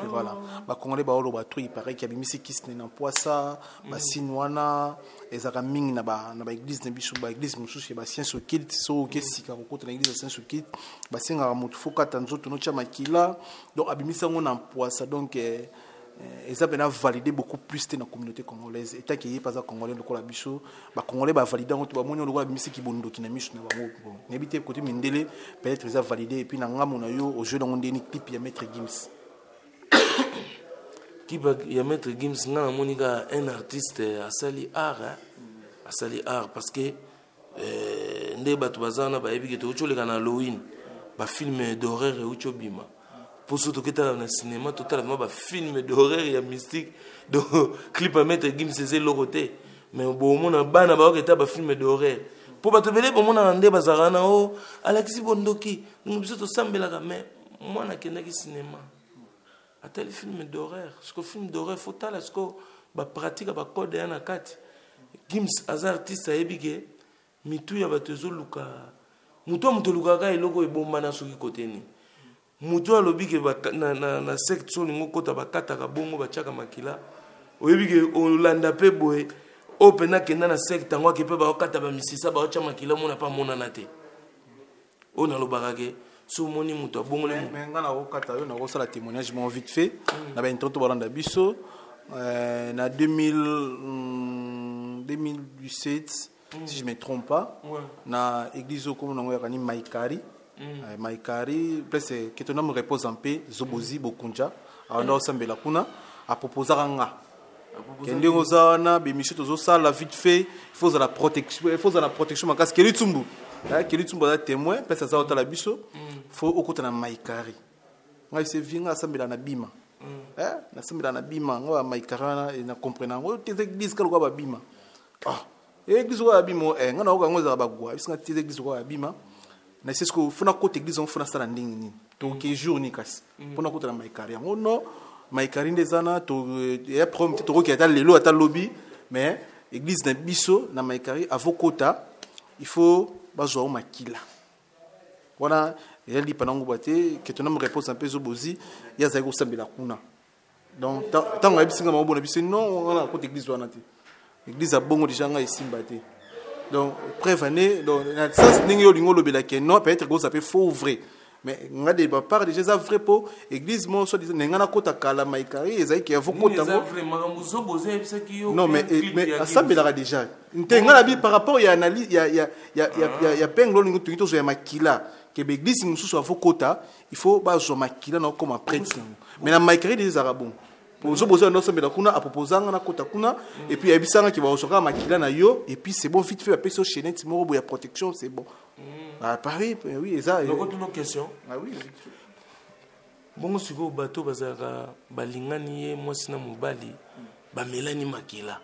Voilà, bacongolais baoloba trop, il paraît ki abimisi kisi na poisa basine wana ezalaka mingi na baéglise na biso, baéglise mosusu ya bascience occulte. So oke sika kokota na église ya science occulte, basengaka motu fo kata nzoto notya makila. Donc abimisi yango na poisa, donc eza mpena validé beaucoup plus te na communauté congolaise. Etaki ye mpe aza congolais lokola biso bacongolais, bavalide yango te, bamoni lokola bimisiki bondoki na miso na bango. Bon, nayebi te côté mindele peut-être eza validé. Et puis na ngambo na yo, ojeu nango ndeni clip ya Maître Gims? Clip ya Maître Gims, nga namoni kaka un artiste asali art, hein? Asali art parce que nde bato baza wana bayebi ke tokoki oleka na Halloween, bafilm d'horreur euti obima, mpo so toketala na cinéma, totala vraiment bafilm d'horreur ya mystique. Donc clip ya Maître Gims eza eloko te, mais bomona bana bakoketa bafilm d'horreur. Mpo bato ebele bomonaka nde bazalaka na o alakisi bondoki, biso tosambelaka. Mais mwana akendaki cinéma, atali film d'horreur. Siko film d'horreur, faut tala siko bapratique ya bacode ya na kati. Gims aza artiste, ayebi ke mitu ya bato ezoluka motu ya moto olukaka eloko ebombana. Soki kote nini motu alobi ke na secte so olingi okota, bakataka bongo, batiaka makila. Oyebi ke olanda mpe boye, oyo mpenza akenda na secte yango, ake mpe baokata bamisisa, baotya makila, omona mpe amonana te. Oyo nalobaka ke so omoni moto abongoli. Mais nga nakokata yo, nakosala témoignage moko vite fait na bainternet to balanda biso. Na 2000, 2017, si je me trompe pas, na église oyo komona yango yakani Maikari. Maikari, place que ton âme repose en paix, Zobozi Bokunja awana osambela kuna, aproposaka nga ke ndenge oza wana, bémission tozosala vite fait, il faut ozala protection, il faut ozala protection makasi. Keli Tsumbu, Keli Tsumbu aza témoin, place aza otala biso. Faut okota na Maikari. Ngai se vi nga asambela na bima. Nasambela na bima nga ba Maikari wana, na comprendre yango te. Eza église ka lokola babima. Ah, église oyo ya bima, nga nayoka yango ezalaka bagwa biso. Nga te, eza église oyo ya bima. Na ese sikoyo funa kota église yango, funa sala ndenge nini, toke jour nini kasi mpona kota na Maikari yango? No, Maikari nde eza na ya problème te, tokoki ata lelo ata lobi. Mais église na biso na Maikari, avo kota, il faut bazwa o makila wana. Eza lipa nango ba te, que ton âme repose mpe. Ezobozi ye azali kosambela kuna. Donc ntango ayebisi nga mabona biso, non, wana akota église wana te, église ya bongo déjà ngai esimba te. Donc preuve ane, donc na sens ndenge yo olingi olobela ke non, peut-être koza mpe faux ou vrai, mais nga de bapart déjà eza vrai, mpo église mo soit disant nga nakota kala Maikari, ezali ke avo kota ngo. Non, mais mais asambelaka déjà te. Nga na bi par rapport ya analyse ya penglo, olingi tolingi tozwa ya makila ke baeglise mosusu, avo kota, il faut bazwa makila na okoma prêtre yango. Mais na Maikari déjà ezalaka bon. Ozoboza ndo osambela kuna, aproposanga nakota kuna, et puis ayebisanga ke bazwaka makila na yo, et puis c'est bon, vite fait bapesi yo chaînette moko boye ya protection, c'est bon. À Paris, oui, eza. Nakotuna question. Ah oui. Bongo sikoyo bato bazalaka balingani, ye mwasi na mobali bamelani makila,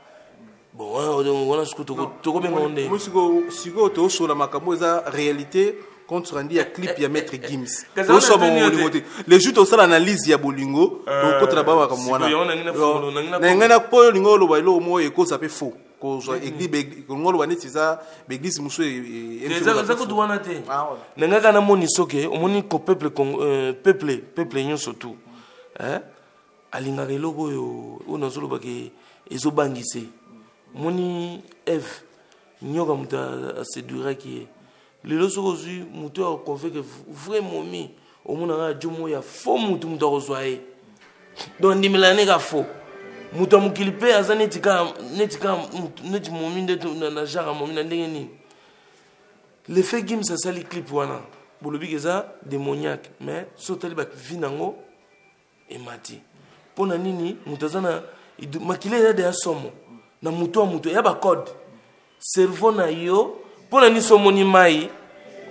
bon, wana sikoyo tokobenga nde? Sikoyo tosola makambo eza réalité, compte rendu ya clip ya Maître Gims. Tosala bolingo te, le jour tosala analyse ya bolingo, tokotela ba makambo wana. Na ngai na mpo olingo oloba eloko moko ekoza mpe faux, kozwa église olingo oloba neti eza baeglise mosusu. Eza kutu wana te. Na ngai kaka namoni soki omoni ko peuple, peuple nyonso tu alingaka eloko oyo oyo nazolobaka ezobangisa. Omoni Eve, nyoka moto aséduiraki ye. Lelo soki ozwi moto oyo akoconvaincre vrai momi, omonaka jo moko ya faux, mutu akozwa ye. Donc andimela ne ka faux moto ya mokili mpe aza neti kaka neti momi nde na genre ya momi na ndenge nini. Le fait Gims asali clip wana, bolobiki eza démoniaque, mais so otali bavi nango emati. Mpo na nini? Moto aza na makila, eza deya somo na moto ya moto ya bacode cerveau na yo. Mpo na nini? So omoni mai,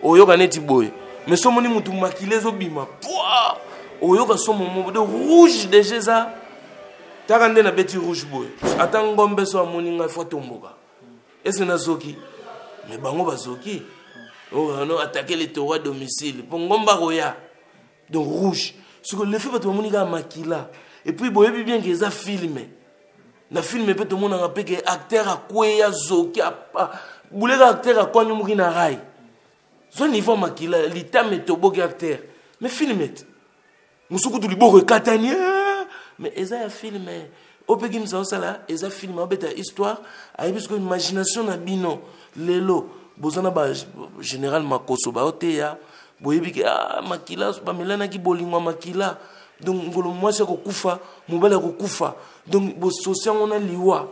oyoka neti boye, mais so omoni motu makila ezobima pwa, oyoka somo moko de rouge déjà. Eza taka nde nabeti rouge boye, ata ngombe so amoni ngai fo atomboka. Ese nazoki, mais bango bazoki no attaquer le taureau à domicile, mpo ngombe akoya. Donc rouge siko lefe, bato bamoni kaka makila. Et puis boyebi bien ke eza film. Na film mpe tomonaka mpe ke acteur akweya, zoki buleka, acteur akwanyumuki na rai, zwa niveau makila, litame etoboki acteur. Mais film ete mosusu kutu liboko ekatani, mais eza ya film. Oyo mpe Gims osala eza film, aobeta histoire, ayebi sikoyo imagination na bino. Lelo boza na bagénéral Makoso, baoteya, boyebi ke ah, makila bamelanaki, bolingo ya makila. Donc ngolo mwasi akokufa, mobali akokufa, donc bososi yango na liwa,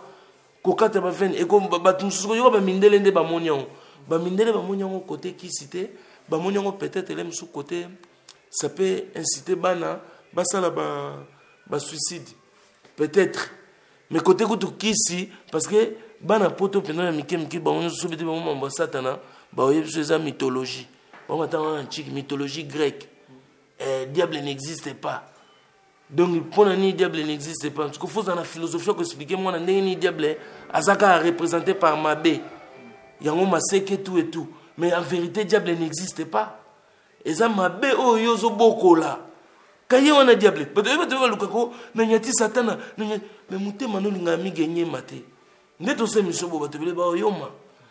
kokata bavene. Bato mosusu koyoka bamindele nde bamoni yango, bamindele bamoni yango kote kisi te, bamoni yango peut-être ele mosusu kote ça peut inciter bana basala basuicide peut-être. Mais kote kutu kisi, parce que bana poto mpenza ya mike mike, bango nyonso soki te bango mambo ya satana baoyebi biso eza mythologie. Bango batanga antique mythologie grecque, diable n'existe pas. Donc mpona nini diable n'existe pas? Parce que faut na philosophie ya koexpliquer mwana ndenge nini diable aza kaka représenté par mabe. Yango maseke, tout et tout. Mais en vérité, diable n'existe pas. Eza mabe oyo yo ozobokola kaye wana diable. Bato oyo, bato balukaka o nanyati satana, mais motema nolingaka mingi enyema te. Nde tosala miso bo bato ebele baoyoma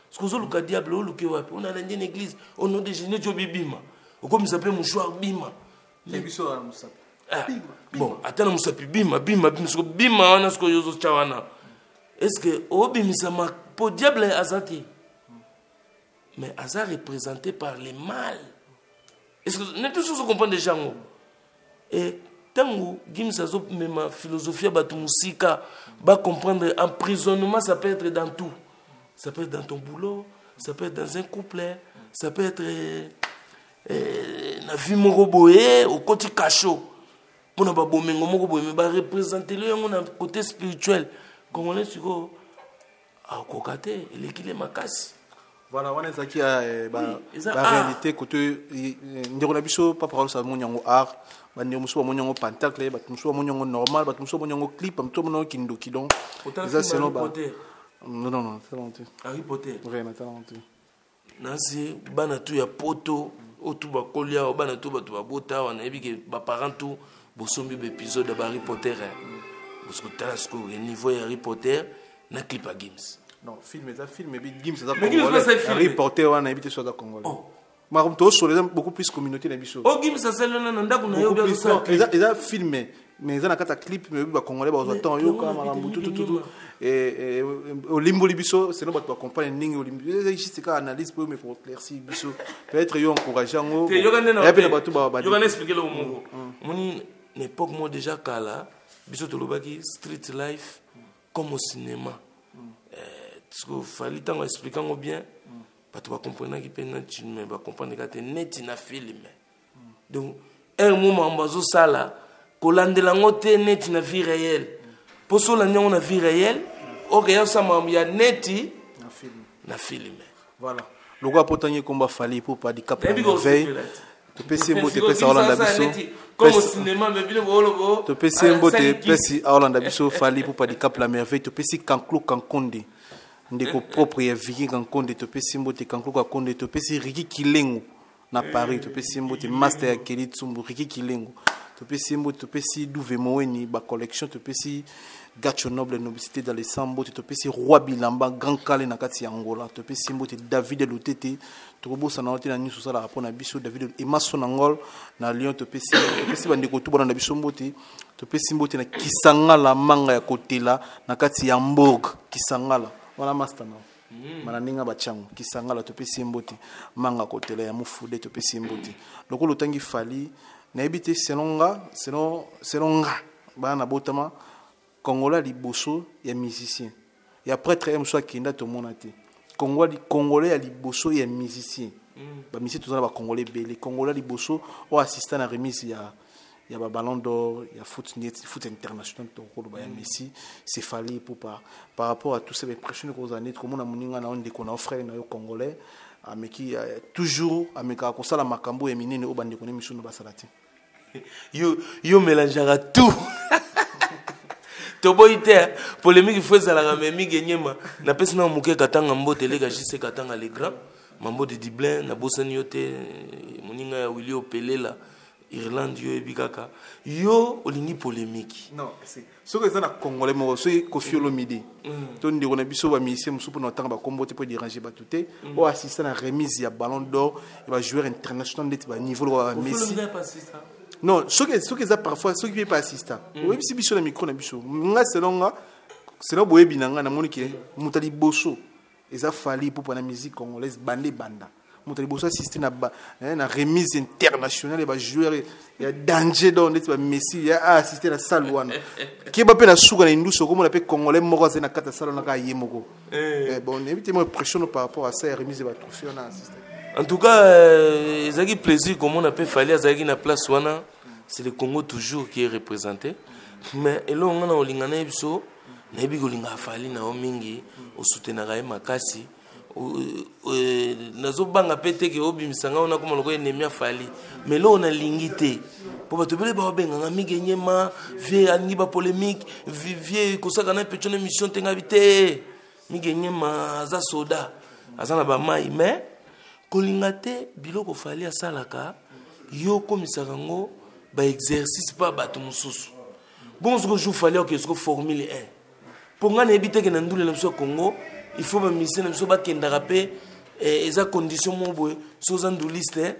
soki ozoluka diable, oluke wapi? Onala nde na église au nom de Jésus, neti obibima, okomisa mpe mouchoir, bima. Biso na mosapi. Ah, bon, ata na mosapi, bima, bima, bima. Siko bima wana, sikoyo ozotya wana, est ce que obimisama po diable aza te, mais aza représenté par le mal? Est ce que neti soso comprendre déjà yango? E ntango Gims azomema philosophie ya bato mosika, bacomprendre emprisonnement, ça peut être dans tout. Ça peut être dans ton boulot, ça peut être dans un couple, ça peut être na vie moko boye, okoti cachot mpona babomengo moko boye, me bareprésentele yango na côté spirituel. Congolais sikoyo akoka te, elekile makasi. Voilà, wana ezalaki eza baréalité côté ndeko na biso Papa Carlos amoni yango art, bandeko mosusu bamoni yango pentacle, bato mosusu bamoni yango normal, bato mosusu bamoni yango clip, bato mosusu bamoni yango kindoki. Donc Otala eza film selon Harry ba Potter? Non, non, non, natala yango te. Harry Potter. Vrai, natala yango te. Nasi bana tu ya poto oyo tu bakoli awa, bana tu, bato babota awa, nayebi ke baparent tu bosombi baépisode ya baHarry Potter, parce kotala sikoyo niveau ya Harry Potter na clip ya Gims. Non, film eza film, ebi Gims eza Mais Gims congolais. eza film. Harry Potter wana, nayebi te so aza congolais. Oh. Makambo tozosola eza beaucoup plus communauté na biso. O Gims asali wana na ndako na ye, Beaucoup obi plus, azosala non, clip. eza film, mais eza na kati ya clip, mais oyebi bacongolais bazwa temps oyoka makambo tutututu. Olimboli biso selon bato bacomprendre ndenge olimbi. Eza juste kaka analyse po me pour éclaircir biso, peut-être yo encourage yango. Te, yoka nde na Eya mpe na bato yoka na expliquer eloko moko. Omoni, na époque moko déjà kala, biso tolobaki street life comme au cinéma. Siko Fally, ntango explique yango bien, bato bacomprenaki mpe neti, me bacomprendre ka te neti na film. Donc heure mo makambo azosala, kolandela yango te neti na vie réelle, mpo so olandi yango na vie réelle, okeya osala makambo ya neti na film. Na film. Voilà, lokola po otangi ekomba Fally po pa Dicap Nayebi Merveille, kosepela te. topesi ye mbote, pesi aolanda biso. Comme au cinéma, mais bino boolobo. Topesi ye mbote, pesi aolanda biso, Fally Ipupa Dicap la Merveille. Topesi Kanklo Kankonde, ndeko propre ya Viki Kankonde, topesi mbote Kanklo Kankonde. Topesi Riki Kilengo na Paris, topesi mbote master ya Keli Tsumbu, Riki Kilengo, topesi mbote. Topesi Duve Moweni bacollection, topesi Gacho Noble Noblicité dans les sang mbote, topesi Roi Bilamba Grand Kale na kati ya Angola, topesi mbote David Lutete. Tokobosana te na nyonso osalaka mpo na biso, David Emaso na Ngol na Lyon. Topesi bandeko tu bana na biso mbote. Topesi mbote na Kisangala, manga ya kotela na kati ya Hambourg. Kisangala wana master na mana ndenge batiango Kisangala, topesi ye mbote, manga kotela ya mofude, topesi ye mbote. Lokola otangi Fally, nayebi te, selon nga, selon nga, bana na botama Congolais ya liboso ya musicien ya prêtre ye mosusu akenda, tomona te. Congolais ya liboso ya musicien, bamusicien toza na bacongolais ebele, Congolais ya liboso oyo assista na remise ya baballon d'or ya foot, net foot international, tokoloba ya Messi, c'est Fally Ipupa. Par rapport à tout ça, baimpression kozala neti komona moninga na yo, ndeko na yo, frère na yo congolais ameki toujours amekaka kosala makambo ya minene oyo bandeko na miso no basala te. Yo mélangeaka tout. Toboyi te polémique, fo ezalaka. Me mingi enyema, napesi na moke Katanga mbote, eleka jc Katanga le grand mambo de Dublin. Nabosani yo te, moninga ya Willi Opelela Irlande. Yo oyebi kaka, yo olingi polémique. Non, soki eza na congolais moko, soki Kofi Olomide to ndeko na biso bamusicien mosusu, mpona otanga bakombo te mpo déranger bato te, oyo assiste na remise ya ballon d'or ya bajoueur international ndeti baniveau lokola baMessi. Non, soki eza parfois, soki mpe pa assista, oyebisi biso na micro na biso. Nga, selon nga, selon boyebi na nga, namoni ke moto ya liboso eza Fally Ipupa na musique congolaise. Banda ebanda, moto ya liboso assiste na remise internationale ya bajoueur ya danger, donc ndeti baMessi ya assiste na salle wana. Keba mpe na suka na indusu, okomona mpe congolais moko azali na kati ya salle wana, kaka ye moko. Bon, nayebi te mo impression par rapport à ça ya remise ya batrophée wana assiste. En tout cas, ezalaki plaisir komona mpe Fally azalaki na place wana. C'est le Congo toujours qui est représenté. Mais eloko nga na kolinga na ye biso, nayebi kolingaka Fally na yo mingi, osoutenaka ye makasi. Nazobanga mpe te ke obimisa nga wana koma lokola ennemi ya Fally. Mais eloko nalingi te, mpo bato ebele baobenganga mingi enyema, vie alingi bapolémique, vie kosaka na pecho na émission te. Ngabi te, mingi enyema aza soda. Aza na bamai, mais kolinga te biloko Fally asalaka, yo okomisaka yango baexercice mpa bato mosusu. Bongo soki ojour Fally oke soko Formule 1, mpo ngai nayebi teke na ndule na biso ya Congo, il faut bamusicien na biso bakendaka mpe, eza condition moko boye. So oza nduliste,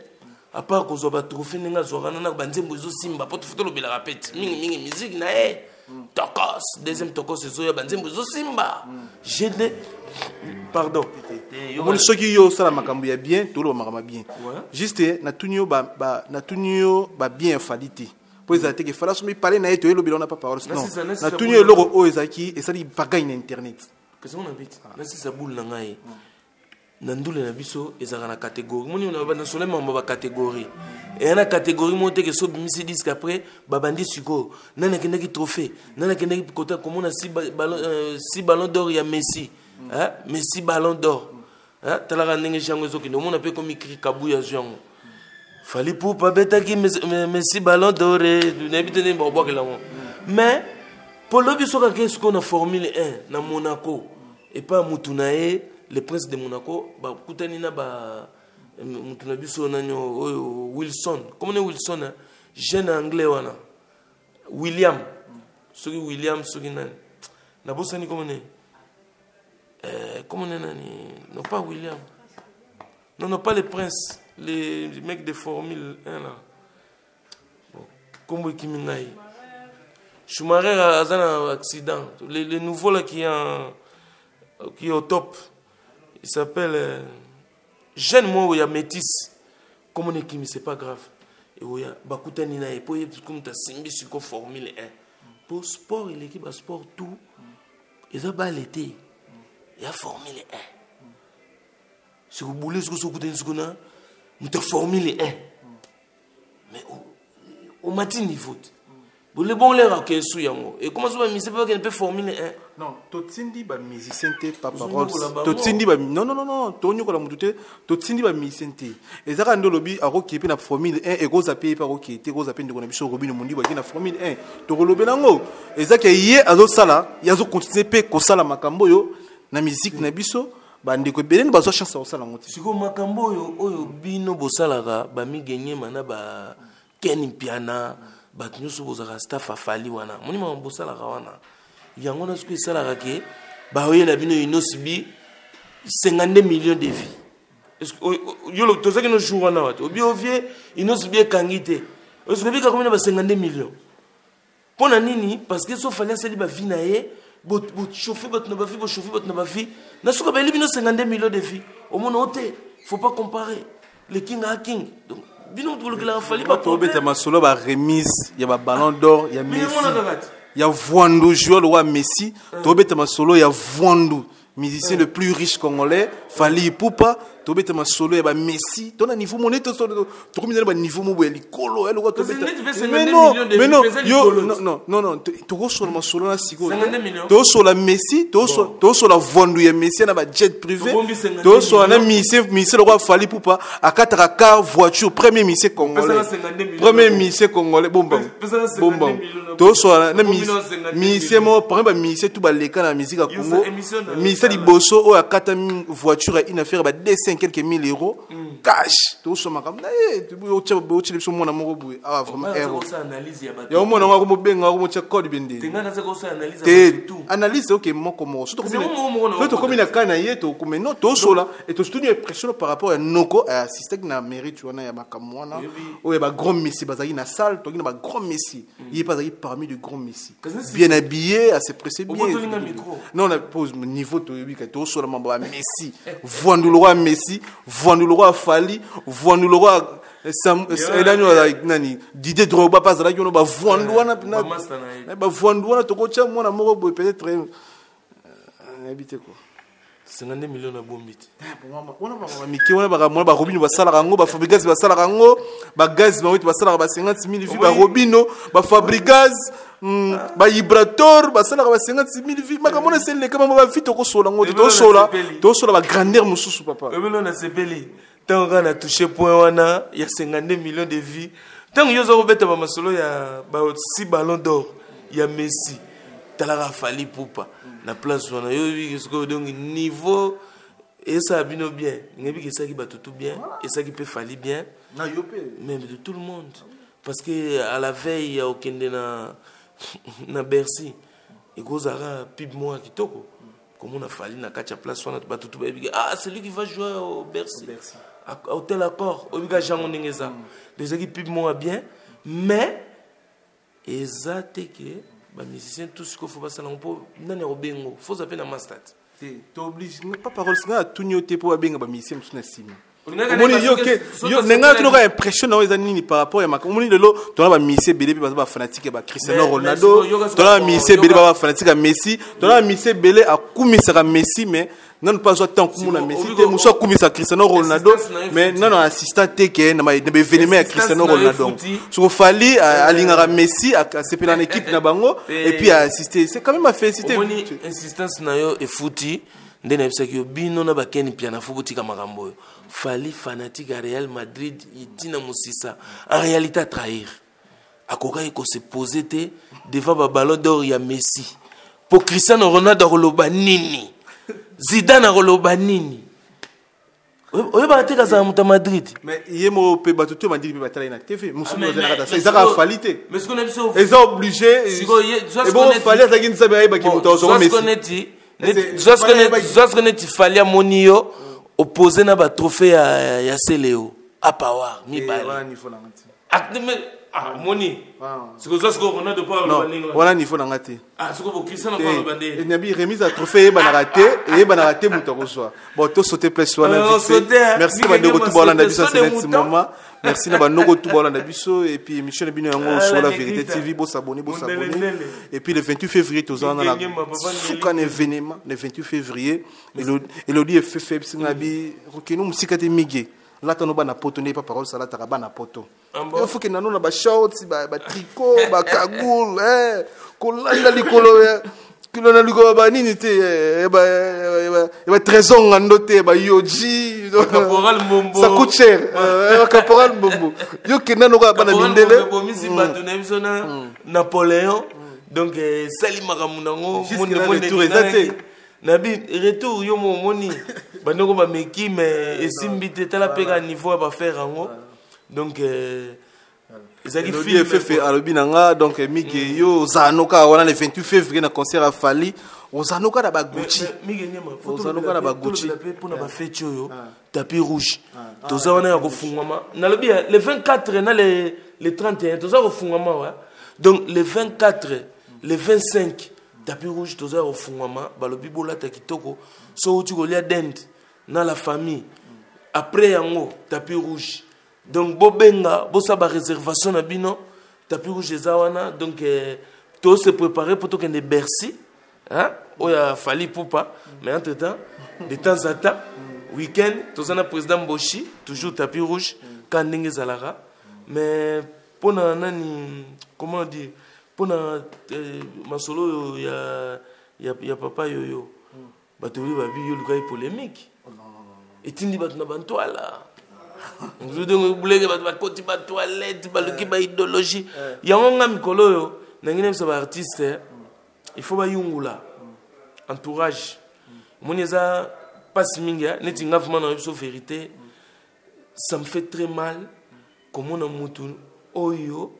à part kozwa batrophée ndenge azwaka nana banzembo ezosimba, po fo tolobelaka pe ti mingimingi musique na ye tokos, deuxième tokos ezoya, banzembo ezosimba, gd, pardon. Omoni, soki yo osala makambo ya bien, toloba makambo ya bien. Juste natuni yo natuni yo babien ya Fally te, mpo ezala teke Fally asombi pale na ye, toyelobela wana pa parole. Non, natuni yo eloko oyo ezalaki esali bagaille na internet. Kasi ngo na biti nasisa bule na ngai na ndule na biso ezalaka na catégorie. Moni na solo mambo bacatégorie eya na catégorie moko teke so obimisi disque, après babandi sikoyo nani akendaki trophée, nani akendaki kota komona si ballon d'or ya Messi, hein? Messi ballon d'or, hein? Talaka ndenge jango ezokende, omona mpe komi cri kabuya azwi yango, Fally Ipupa abetaki Messi ballon d'or, nayebi te ndenge bakobwakela yango. Mais mpo lobi soki ake sikoyo na Formule 1 na Monaco, epai ya mutu na ye le prince de Monaco, bakutani na ba mutu na biso nani oyo, Wilson, komona Wilson, hein? Jeune anglais wana, William, soki William, soki nani, nabosani komone, komone nani, non pas William, non, non, pas le prince, les mecs de Formule 1 là. Bon, kombo ekimi ngai. Schumacher aza na accident. Le nouveau là qui est au top, il s'appelle jeune moi ya métis, comme on ekimi, c'est pas grave. Oya bakutani na ye po ye comme tasimbi siko Formule 1, po sport eleki basport tout, eza bale te ya Formule 1. Siko bule siko so okutani siko na moto ya Formule 1, mais omati niveau te, bole bon lere akende su yango ekoma so bamusicien mpe bakende mpe Formule 1. Non, totindi bamusicien te, papa. Ozonyokola bango. Totindi ba, non, non, non, non, tonyokola motu te, totindi bamusicien te. Eza kaka nde olobi akokie mpe na Formule 1, ekoza mpe ye mpe akokie te, ekoza mpe ndeko na biso Robino Mondibo ake na Formule 1, tokolobela yango. Eza ke ye azosala, ye azocontinue mpe kosala makambo oyo na musique na biso. Bandeko ebele nde bazwa chance ya kosala yango te. Sikoyo makambo oyo bino bosalaka, bamigenyema na ba Ken Mpiana, bato nyonso bozalaka staff afali wana, moni makambo bosalaka wana, yango na soki esalaka ke baoyela bino Innoss'B 52 millions de vues. Est-ce que yo tozalaki no jour wana wato obi ovie Innoss'B ekangi te, est-ce que obika komi na ba 52 millions? Mpo na nini? Parce que so Fally asali bavues na ye, bochauffe bato na bavues, bochauffe bato na bavues, na suka bayeli bino 52 millions de vues. Omona o te, faut pas comparer le king a king. Donc bino moto bolokelaka Fally. Tobeta masolo baremise ya baballon d'or ya Bino Messi. mona kaka te. Ya Vwandu, joueur le roi Messi. Tobeta masolo ya Vwandu, musicien le plus riche congolais, Fally Ipupa. Tobeta masolo ya ba Messi, tona niveau mone to tokomi na ba niveau mo boye likolo ya lokwa. Kasi Tobeta neti mpe 52 Mais non, millions de mais non, vues, eza yo likolo. Non, non, non, non, tokosola masolo na sikoyo. 52 millions. Tosola Messi, tosola Vwandu ya Messi na ba jet privé. Tobombi 52 Tosola na millions. musicien lokwa Fally Ipupa akataka car voiture, premier musicien congolais. Pesala 52 millions. Premier musicien congolais, bomba. Pesala 52 Bomba. millions na Tosola na Tobombi na 52 musicien millions. moko parmi bamusicien tu baleka na musique ya Yo, Congo, sa émission na- musicien liboso oyo akata voiture ya une affaire ba 200 quelques mille euros cash. Tosomaka na ye, otyela biso mwana moko boye awa, vraiment Nga naza ero kosala analyse ya bato. Ya omona ngo akomobenga, akomotya code bende. Te, nga naza kosala analyse ya Te. bato tout. Analyse oke moko moko. So Kasi moko moko na so tokomi na ka na ye, tokomi non, tosola e tosutuni impression par rapport ya noko assistaki na mérite wana ya makambo wana oyo ya bagrand messi bazalaki na salle. Toki na bagrand messi, ye mpe azalaki parmi de grands messi, Kasi bien habillé, assez pressé, bien. Obotoli nga micro. Non, na pose niveau toyebi ka tosola mambo ya Messi, Vwandu le roi Messi, Vwandu le roi Fally, Vwandu le roi Sam elani oyo nani, Didier Drogba mpe azalaki wana, bavwandu wana. Bamaster na ye. Bavwandu wana, tokotya mwana moko boye peut-être, nayebi te quoi. 52 millions na bombi te. Wana mike wana bakamwana barobino basalaka yango, bafabrigaz basalaka yango, bagaz bango ete basalaka ba 50 000 vues. Barobino, bafabrigaz, baibrator basalaka ba 50 000 vues. Makambo wana eseleka bango bavues, tokosola yango te. Ebele Tosola nasepeli. tosola bagrandeur mosusu, papa. Ebele nasepeli ntango kaka na touche point wana ya 52 millions de vues, ntango yo oza kobeta bamasolo ya ba si ballon d'or ya Messi, talaka Fally Ipupa na place wana, yo oyebi sikoyo. Donc niveau Esala bino bien, ngebi ke esaki bato tout bien, esaki mpe Fally bien. Na yo mpe. Même de tout le monde, parce que à la veille ya okende na Bercy, ekozalaka pub moko ya kitoko komona Fally na kati ya place wana. Bato tu bayebi ke ah, c'est lui qui va jouer au Bercy, Bercy. Hôtel Accor. Oyebi ka jango ndenge eza. Donc ezalaki pub moko ya bien, mais eza te ke bamusicien tout sikoyo fo basala yango. Mpo nani akobengo? Foza mpe na master te. Te, tooblige pa parole singa atuni yo te mpo babenga bamusicien mosusu na nsima. Olingaka Omoni nde yo parce ke que soki yo osepelaki- ndenge tunoka impression na yo eza nini par rapport ya makambo? Omoni lelo tona bamusicien ebele mpe baza bafanatique ya baCristiano Mais Ronaldo. sikoyo, yoka sikoyo, Tona bamusicien ebele yoka- ba bafanatique ya Messi. Tona bamusicien ebele akumisaka Messi, mais nanu mpe azwa temps kumona Sikoyo, Messi obiko- te. Mosu akumisa Cristiano Ronaldo, Assistance na ye mais futi. nano assistant te ke na baévénement ya Assistance Cristiano na ye Ronaldo. futi. Soko Fally alingaka Messi, asepela na équipe na bango et puis assister, c'est quand même à féliciter. Omoni, insistance na yo efuti nde nayebisaki yo bino na bakeni piana fo botika makambo oyo. Fally fanatique ya Real Madrid ntina mosisa. En réalité atrahir, akokaki kose poser te devant baballon d'or ya Messi, po Cristiano Ronaldo akoloba nini? Zidane akoloba nini? Oyebaka te kazala moto ya Madrid. Mais ye moko mpe, bato to Madrid mpe batala ye na TV mosusu azalaka ta, ezaka Fally te. Mais sikoyo na biso Eza obligé. Sikoyo Ebongo Fally azalaki Nzambe, ayebaki moto azwaka Messi. Neti Fally zwasko neti Fally amoni yo opposé na batrophée ya Celeo apawar Eh, mibale. wana niveau na nga te. Ah, ah, omoni. Ah. Sikoyo zwa sikoyo Ronaldo mpo aloba Non, ndenge wana. wana niveau na nga te. Ah, sikoyo bo Cristiano mpo aloba ndenge. Nabi remise ya trophée eyebanaka te, eyebanaka te moto akozwa. Bon, tosaute place wana Euh, vite fait. sauter, hein. Merci na Mike bandeko Nyema tu baolanda sauter, biso saut de neti mouton. moment. Merci na bandeko tu baolanda biso et puis émission na bino yango Ah, sur la la Vérité Negrita. TV. Bosabone, bosabone. Mondelendele. Et puis le 28 février toza wana Mike Nyema, na papa. suka na événement le 28 février. Elodi efefe bisinga bi okende mosika te. Mige lata no bana poto nde pa parole salataka bana poto. Ah bon? Faut kenda no na bashorts, batricot, bacagoule, kolanda likolo kilo na likolo banini te, batrésor ngando te, bayoji. Caporal Mbombo. Ça coûte cher, caporal Mbombo. Yo kenda no kaka bana mindele. Bomisi bato na biso na Napoléon. Donc esali makambo nango. Jusque là, retour eza te. Nabi retour yo mo omoni bandeko bameki, mais esimbi te. Tala mpe ka niveau ya bafaire yango. Donc ezalaki Elodi film. Efefe alobi na nga. Donc Mige, yo ozala no kaka wana le 28 février na concert ya Fally, ozala no kaka na bagucci. Mige Nyema. Ozala kaka na bagucci. Mpe mpona bafeti oyo, tapis rouge toza wana ya kofungwama. Nalobi ya le 24 na le 31 toza kofungwama wa. Donc le 24, le 25, tapis rouge toza ya kofungwama. Balobi bolata kitoko so outi kolia dinde na la famille. Après yango, tapis rouge. Donc bobenga, bosala baréservation na bino. Tapis rouge eza wana. Donc tose préparer mpo tokende Bercy, hein? Oyo afali pupa. Mais entre temps, de temps en temps, week-end toza na président Mboshi, toujours tapis rouge ka ndenge ezalaka. Mais mpona nani, comment dire, mpona masolo oyo ya papa yoyo, bato oyo babi yo lukai polémique etindi bato na bantwala ndenge buleke, bato bakoti batoilette, baluki baidéologie yango. Nga mikolo oyo nangi nayebisa baartiste, il faut bayungula entourage. Omoni, eza mpasi mingi, eh. Neti nga vraiment nayebi biso vérité, ça me fait très mal komona mutu oyo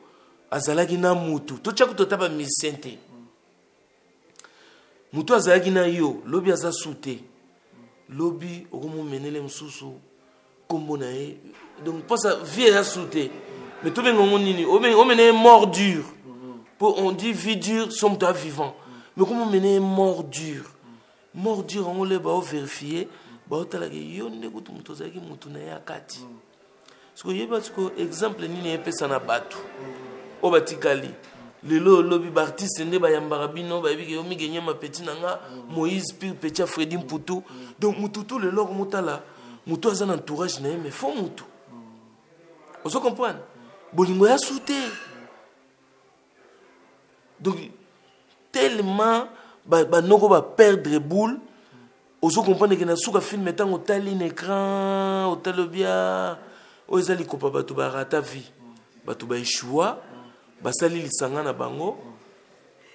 azalaki na mutu totya kutu ata bamusicien te. Mutu azalaki na yo lobi aza su te, lobi okomomenele mosusu nkombo na ye. Donc mposa vie eza su te, mais tobenga yango nini? Omene ye mort dure. Po on dit vie dure so moto a vivant, mais komo omene ye mort dure? Mort dure yango le baovérifie, baotalaka yo nde kutu moto ozalaki motu na ye ya kati. Sikoyo yeba sikoyo exemple nini epesa na bato oyo batikali lelo. Olobi baartiste nde bayambaka bino, bayebi ke yo Mige Nyema, petit na nga Moïse pire petit ya Fredi Mputu. Donc mutu tu lelo akomotala mutu aza na entourage na ye, mais fo mutu ozo comprendre bolingo ya su te. Donc tellement banoko baperdre boule. Ozo comprendre ke na suka film, ntango otali na écran, otali obia oyo eza likopa, bato barata vie, bato baeshua, basali lisanga na bango,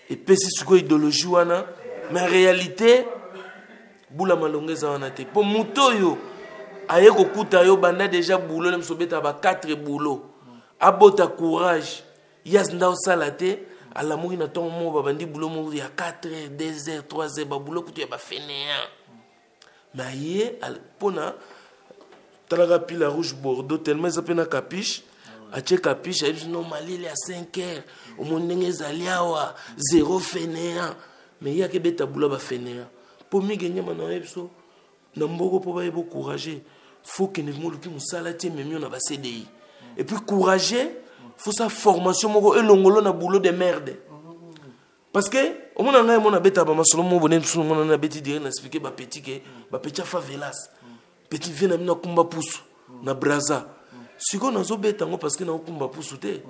epesi sikoyo idéologie wana. Mais en réalité Bula malonga eza wana te. Mpo moto oyo aye kokuta yo banda deja boulot na biso obetaka ba 4 boulot, abota courage, ye azinda osala te, alamuki na ntongo moko babandi boulot moko ya 4 heures, 2 heures, 3 heures, baboulot kutu ya bafainéant. Mais aye mpona talaka pila rouge bordeaux tellement eza mpe na capiche, atie capiche, ayebisi no malili ya 5 heures, omoni ndenge ezali awa, zéro fainéant. Mais ye akebeta boulot bafainéant mpo Mige Nyama na oyebi so na mboko mpo bayeba courage, faut kende moluki mosala ti ememi yo na ba CDI. Et puis courage, faut sa formation moko elongolo na boulot de merde, parce que omona ngai mona abeta bamasolo moko bone mosusu, omona nabeti direct na expliquer bapeti ke bapeti ya favelas, petit vie na bino akumba pusu na Braza. Sikoyo nazobeta yango parce que naokumba pusu te,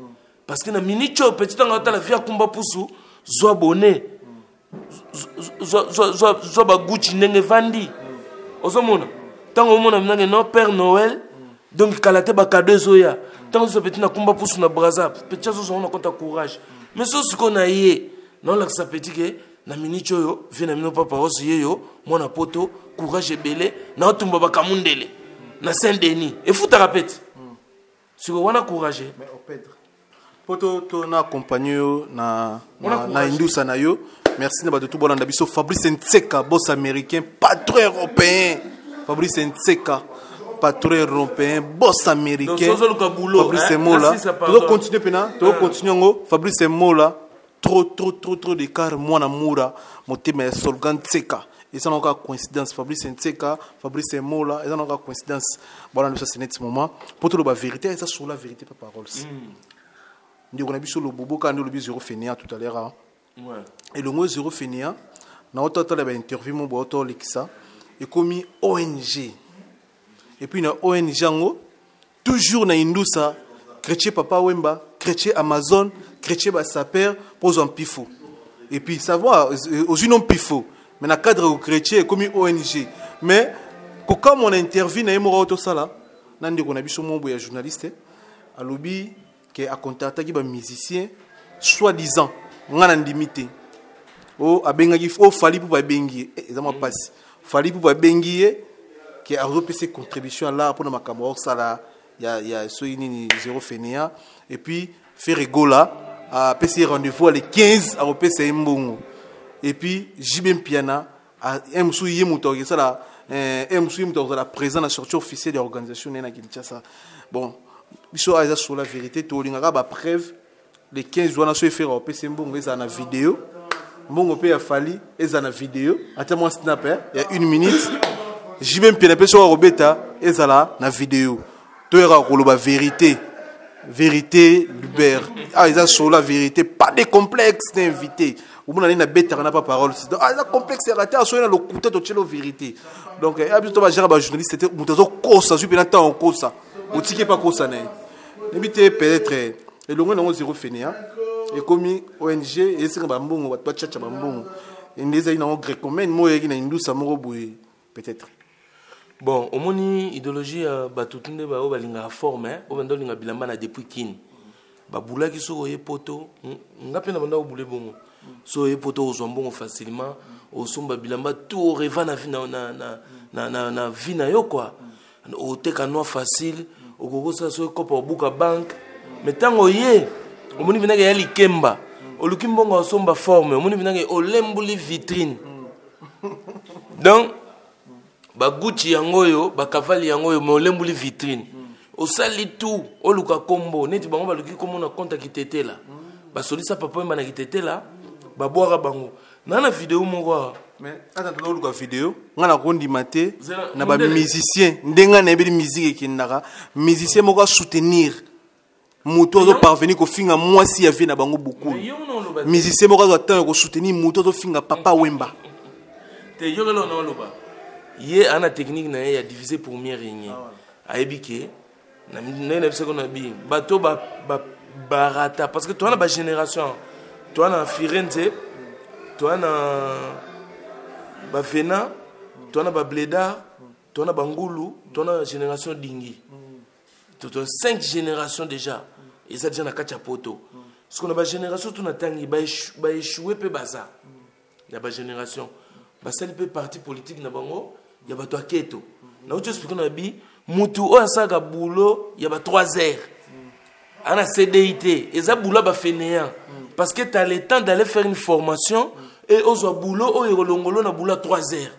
parce que na minute oyo petit ntango atala vie akumba pusu, zwa bone, zwa baguchi ndenge evandi. Ozomona ntango omona minange no Père Noël, donc kala te bacadeau ezoya. Ntango ozo petit nakumba pusu na Braza, petit azozwango na compte ya courage. Mais so sikoyo na ye naolakisa petit ke na minute oyo vie na bino papa osi ye yo mwana poto courage ebele, naotumba bakamundele na Saint Denis efutaka peti. Sikoyo wana courage. Mais Pedre, po to na accompagne yo na indusa na yo. Merci na bato tu bolanda biso. Fabrice Ntseka, boss américain, patron européen. Fabrice Ntseka, patron européen, boss américain. Fabrice Mola, tozocontinue mpena, tozocontinue yango. Fabrice Mola, trop trop trop trop d'écart, mwana mura motema ya Solgan Ntseka. Eza na kaka coïncidence, Fabrice Ntseka, Fabrice Mola, eza na kaka coïncidence. Bolanda biso, c'est net moment po toloba vérité. Eza sur la vérité, pa paroles. Ndeko na biso Lobobo kaka nde olobi zéro fainéant tout à l'heure. Elongo zéro fainéant na ototala bainterview mo boye otolekisa, ekomi ONG. Et puis na ONG yango toujours na indusa chrétien Papa Wemba, chrétien Amazon, chrétien basaper mpo ozwa mpifo. Et puis savoir ozwi no mpifo, mais na cadre chrétien ekomi ONG. Mais kokamwa na interview na ye moko otosala na ndeko na biso mo boye ya journaliste, alobi ke akontaktaki bamusicien soi disant nga na ndimi te. O abengaki o Fally mpo babengi ye, eza mwa mpasi. Fally mpo babengi ye ke azopesa contribution ala mpona makambo aosala ya soki nini zéro fainéant. Et puis Ferre Gola apesi ye rendez-vous le 15, akopesa ye mbongo. Et puis JB Mpiana un mosusu ye moto akosala, un mosusu ye moto akozala présent na sortie officielle ya organisation na ye na Kinshasa. Bon, biso awa eza sur la vérité, tolingaka bapreuve. Le 15 wana so e Ferre akopesa ye mbongo, ezala na video. Mbongo mpe ya Fally ezala na video, ata mwa snap ya une minute. JB Mpiana mpe soki akobeta, ezala na video. Toyaka koloba vérité, vérité libère. Ah, eza sur la vérité, pas de complexe na invité. Omona nini nabetaka na pa parole. Ah, eza complexe yaka te. Asoki na lokuta, totielo vérité. Donc ya biso to bagere bajournaliste te. Moto azokosa, azwi mpena ntango okosa, otiki epa kosa na ye. Nayebi te, peut-être elongo nango zéro fainéant ekomi ONG, esenga bambongo, bato bachacha bambongo nde ezali nango grécomaine mo oyaki na indusa moko boye peut-être. Bon, omoni idéologie ya bato tu nde baoyo balingaka forme, oyo banda olinga bilamba na depuis kini babulaki. Soki oye poto, nga mpe na banda kobule bongo. Soki oye poto, ozwa mbongo facilement, osomba bilamba tout oreva na vie na yo quoi. Oteka noir facile, okoki kosala soki kopa obuka banque. Mais ntango oye, omoni mpendaka ya likemba, oluki mbongo osomba forme, omoni mpendaka olembuli vitrine. Donc bagucci yango oyo, bakavali yango oyo, mais olembuli vitrine, osali tout oluka kombo neti bango baluki kombo na compte ya Kitetela. Basolisa Papa Oyemba na Kitetela, babwaka bango na video moko awa. Mais ata tozoluka video, nga nakondima te na bamusicien. Ndenge nga nayebeli musique ekendaka, musicien moko asoutenir moto azoparvenir kofinga mwasi ya vie na bango bokulu. Musicien moko azwa ntango ya kosoutenir moto azofinga Papa Wemba. Te, yokelo na oloba, ye ana technique na ye ya diviser pour mieux régner. Ayebi ke ndenge na biso na bi bato barata, parce que toza na bagénération, toza na Firenze, toza na bavena, toza na babledar, toza na bangulu, toza na génération dingi, to cinq génération déjà eza déjà na kati ya poto. Soki na bagénération to na ntangi baéchoué mpe baza na bagénération. Basali mpe parti politique na bango ya bato ya keto. Nauti expliquer na bi mutu oyo asalaka boulot ya ba 3 heures ana CDI te, eza boulot ya bafainéant, parce que t'as le temps d'aller faire une formation et ozwa boulot oyo ekolongolo na boulot ya 3 heures.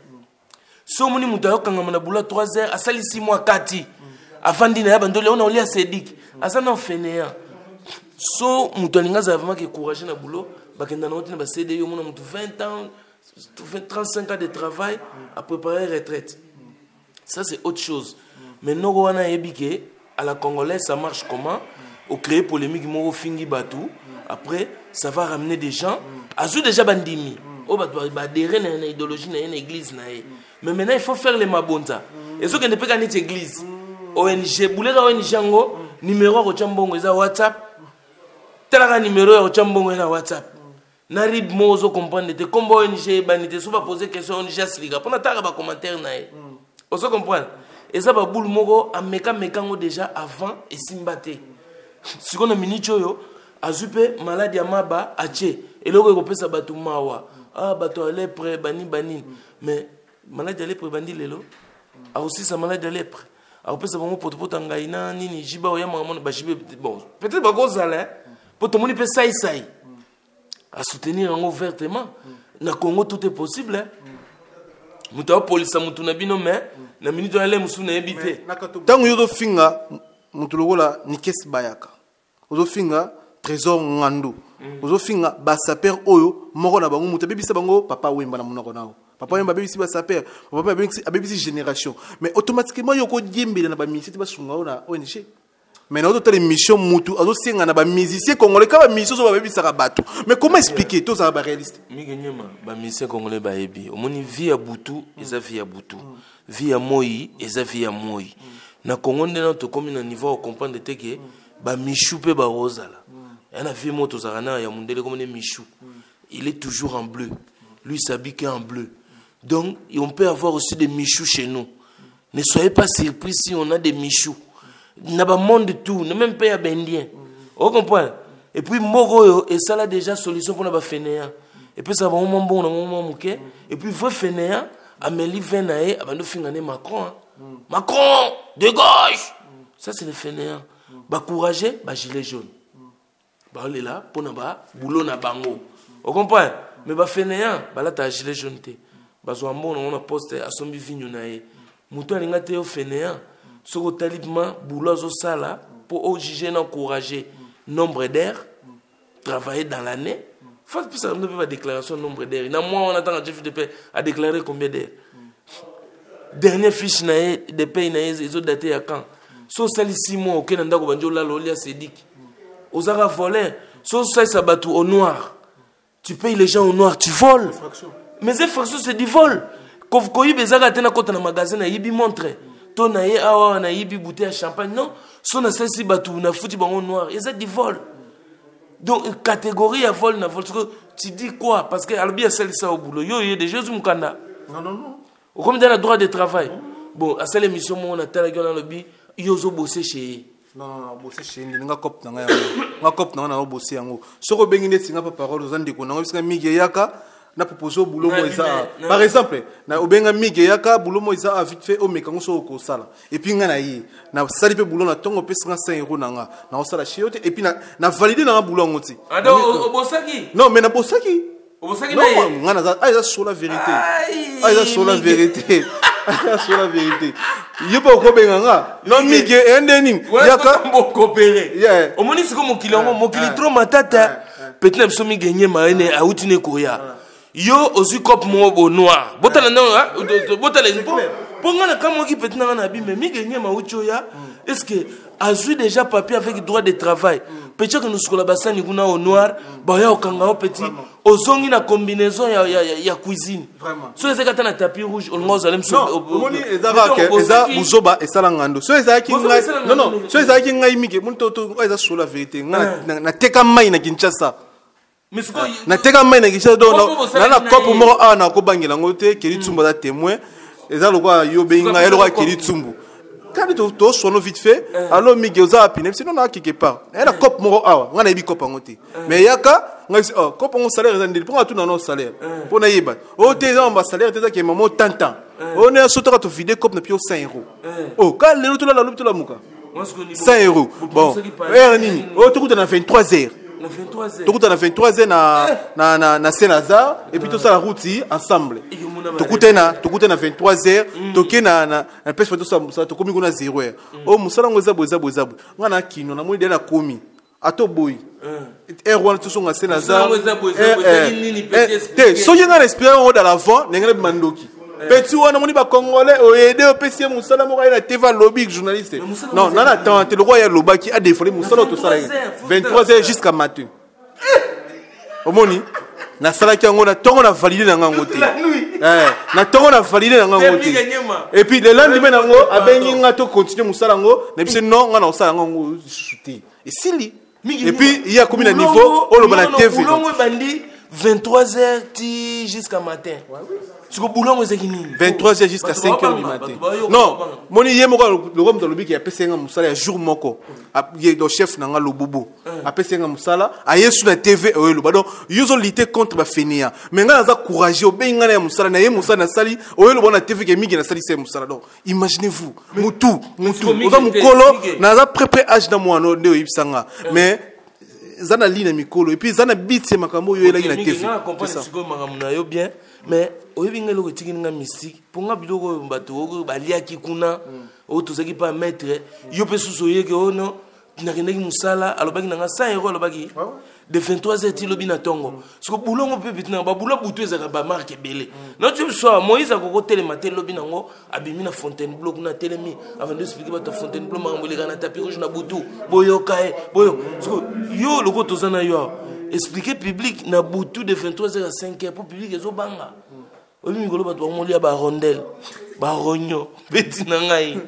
So omoni moto ayokangama na boulot ya 3 heures, asali 6 mois kati avandi na ye, bandoli ona olia sedik, aza na fainéant. So moto alingi azala vraiment ke courage na boulot, bakenda nango tina ba CDI. Omona moto 20 ans, 35 ans de travail, à préparer retraite, ça c'est autre chose. Mais noko wana ayebi ke à la congolaise ça marche comment? Ocréer polémique moko, ofingi bato, après ça va ramener des gens. Azwi déjà bandimi oyo bato baadhérer na idéologie na ye, na église na ye. Mais maintenant il faut faire le mabonza, ezokende mpe ka neti église ONG buleka ONG yango. Numéro ya kotya mbongo eza WhatsApp. Talaka numéro ya kotya mbongo ye na WhatsApp na RIB moko, ozocomprendre te. Kombo ONG eyebani te. So bapose question, ONG asilika mpona taka bacommentaire na ye, ozo comprendre. Eza babulu moko amekameka yango déjà avant, esimba te. Sikoyo na miniti oyo azwi mpe maladi ya maba, atie eloko ekopesa bato mawa. Ah, bato ya lèpre bani banini, mais maladi ya lèpre ebandi lelo. Akosisa maladi ya lèpre, akopesa bango potopoto ya ngai na nini jiba oyamaka mona bajibe. Bon, peut-être bakozala mpo tomoni mpe saisai asoutenir yango ouvertement. Na Congo tout est possible. Moto apolisa motu na bino, mais na minute wana le mosusu nayebi te. Ntango yo ozofinga motu lokola Nikes Bayaka, ozofinga Trésor Ngando, ozofinga basaper oyo moko na bango moto abebisa bango, Papa Wemba na monoko nao, Papa Wemba abebisi basaper, Papa Wemba abebisi génération, mais automatiquement yo okodiembela na bamusicien te, basunga oyo na ONG. Mais na ozotala émission, mutu azosenga na bamusicien congolais ka bamusicien ozo babebisaka bato. Mais comment expliquer? Tozala baréaliste. Mingi nyema, bamusicien congolais bayebi. Omoni, vie ya butu eza vie ya butu, vie ya moi eza vie ya moi. Na Congo nde na tokómi na niveau ya comprendre te ke bamichu mpe bakozala ya na vie moko. Tozalaka na ya mondele komone michu, il est toujours en bleu, lui s'habille qu'en bleu. Donc on peut avoir aussi des michous chez nous. Ne soyez pas surpris si on a des michous na bamonde tout, na même mpe ya baindien, ocomprendre. Et puis moko oyo esala déjà solution mpona bafainéant, epesaka bango mwa mbongo na bango mwa moke. Et puis vrai fainéant ameli vin na ye, abandi ofinga ne Macron, hein. Macron de gauche, ça c'est le fainéant. Bacourage bagilet jaune baolela mpona babulo na bango, ocomprendre. Mais bafainéant balataka gilet jaune te, bazwa mbongo nango na poste, asombi vigno na ye. Moto alinga te yo fainéant. Soki otali ma boulot azosala mpo ojuge na encourager, nombre d'heures travailler dans l'année, faut pesa mpe badéclaration nombre d'heures na mwa wana. Ntango chef de paie adéclaré combien d'heures, dernière fiche na ye de paye na ye ezodate ya quand? So osali 6 mois, oke na ndako, bandi olala, olia sediki, ozaka voleur. So osalisa bato au noir, tu payes les gens au noir, tu voles. Mais infraction, c'est du vol. Koyiba ezaka te nakota na magasin, nayibi montre, to na ye awa nayibi bouteille ya champagne. Non, so nasalisi bato, nafuti bango noir, eza du vol. Donc catégorie ya vol na vol. Siko tu dis quoi? Parce que alobi asalisa au boulot, yo ye déjà ozwi mokanda. Non, non, non. Okomi te na droit de travail. Bon, asala émission moko, natalaki wana, alobi yo ozobose chez ye. Non, non, non, bose chez ndi nga cop na nga yango, nga cop na nga na bose yango. Soki obengi neti nga pa parole, oza ndeko nango, bisika mingi eyaka na propose boulot mo eza, par exemple na obenga mingi eyaka boulot mo eza vite fait, omeka ngo soki okosala. Et puis nga na ye nasali mpe boulot na ntongo, opesi nga 5 euro na nga, naosala chez yo te. Et puis na valide na nga boulot yango te. Obosaki? Non, mais nabosaki. Obosaki? Non, nga naza, ah, eza sur la vérité, ah, eza sur la vérité, ah, sur la vérité. Yo mpe okobenga nga non mige eye nde nini? Yaka bokopere. Omoni siko mokili yango, mokili trop matata. Petit na biso Mige Nyema ene awuti ne koya, yo ozwi cope moko bo noir. Botala ndenge botala mpo nga na kamwaki. Petit na nga na bi, mais Mige Nyema awuti oya, est ce que azwi déjà papier avec droit de travail? Petit akende osukola basani kuna au noir, baya okanga yo. Petit ozongi na combinaison ya cuisine. So ezalaki ata na tapis rouge, olinga ozala. Omoni, eza kaka eza buzoba esala ngando. So ezalaki ngai, non, non, so ezalaki ngai mike moni to eza sur la vérité. Ngai nateka mai na Kinshasa, nateka mai na Kinshasa. Donc na kopo moko awa nakobangela yango te. Keli Tsumbu aza témoin. Eza lokola yo obengi ngai, ya lokola Keli Tsumbu kandi toswano vite fait: alo Mige, oza wapi? Nayebisi: non, naa quelque part. Naye na cope moko awa, ngai nayebi cope yango te, mais yaka. Ngai si oh kopo ngo salaire eza ndeli mpo nga tuna no salaire mpo nayeba oyo te eza ba salaire te eza ke mamo tantan oyo ne asotaka to vide cope na pio 100 euros. Oh ka lelo tolala lobi tolamuka 100 euros. Bon, heure nini oyo tokuta na 23 heures? Na 23h. Tokuta na 23 heures na Saint Lazare et puis tosala route ensemble. Tokuta na 23 heures, toke na pese tosala mosala, tokomi kuna 0 heure. Oyo mosala yango eza boye, eza boye, eza boye. Nga na kino namoni de nakomi ato boyi heure wana tosonga Saint Mosala Lazare. yango eza boye, eza boye, ezali nini, petit, Te. expliquer. Soki nga na esprit yango dans l'avant, ndenge nabima ndoki petit wana, moni bacongolais oyede opesi ye mosala moko, aye na TV, alobi journaliste. Mosala Non, yango na eza na temps te, lokwa ye alobaki adefole mosala oyo tosalaki. 23 heures, 23 heures jusqu'à matin. Omoni nasalaki yango na ntongo, na valide na ngango te. Na ntongo na valide na ngango Te, te. Nyema. Et puis le lendemain nango Pardon. abengi nga to continue mosala yango na biso. Non, nga na kosala yango yango lisusu te, esili. Et puis ye akomi na niveau oloba na TV. Bulongo ebandi 23h ti jusqu'à matin. Siko bulongo ezaki nini? 23 heures jusqu'à Bato 5 heures du babanga, matin. bato bayoka, Non, babanga. moni ye moko lokwa moto alobiki apesi nga mosala ya jour moko. Ye do chef na nga lobobo apesi nga mosala, aye su na TV oyo eloba. Donc yo ozolite contre bafainéants, mais nga naza courageux. Obengi nga na ya mosala na ye, mosala nasali, oyo eloba na TV ke mingi nasalisi ye mosala. Donc imaginez vous mutu siko mingi oza te, mokolo mingi. naza près âge na mwana nde oyebisa nga, mais eza na li na mikolo et puis eza na biti ya makambo oyo oyelaki na Mingi, TV. nga na comprendre C'est ça. sikoyo makambo na yo bien, mais oyebi nga eloko etikini nga mystique mpo nga biloko oyo bato oyo baliaki kuna oyo tozalaki mpa maître yo mpe susu oyeki oyo no nakendaki mosala, alobaki na nga 100 euro, alobaki de 23 heures ti lobi na ntongo. Siko bulongo mpe peti nanga babulo butu ezalaka bamarke ebele. Nati biso awa Moïse akoko telema te lobi nango abimi na Fontainebleau kuna, atelemi avandi explike bato ya Fontainebleau makambo eleka na tapis rouge na butu, boyoka ye boyo. Siko yo loko toza na yo awa, explike public na butu de 23 heures à 5 heures mpo public ezobanga. Oyebi mikolo bato bamolia barondele baronyo beti na ngai.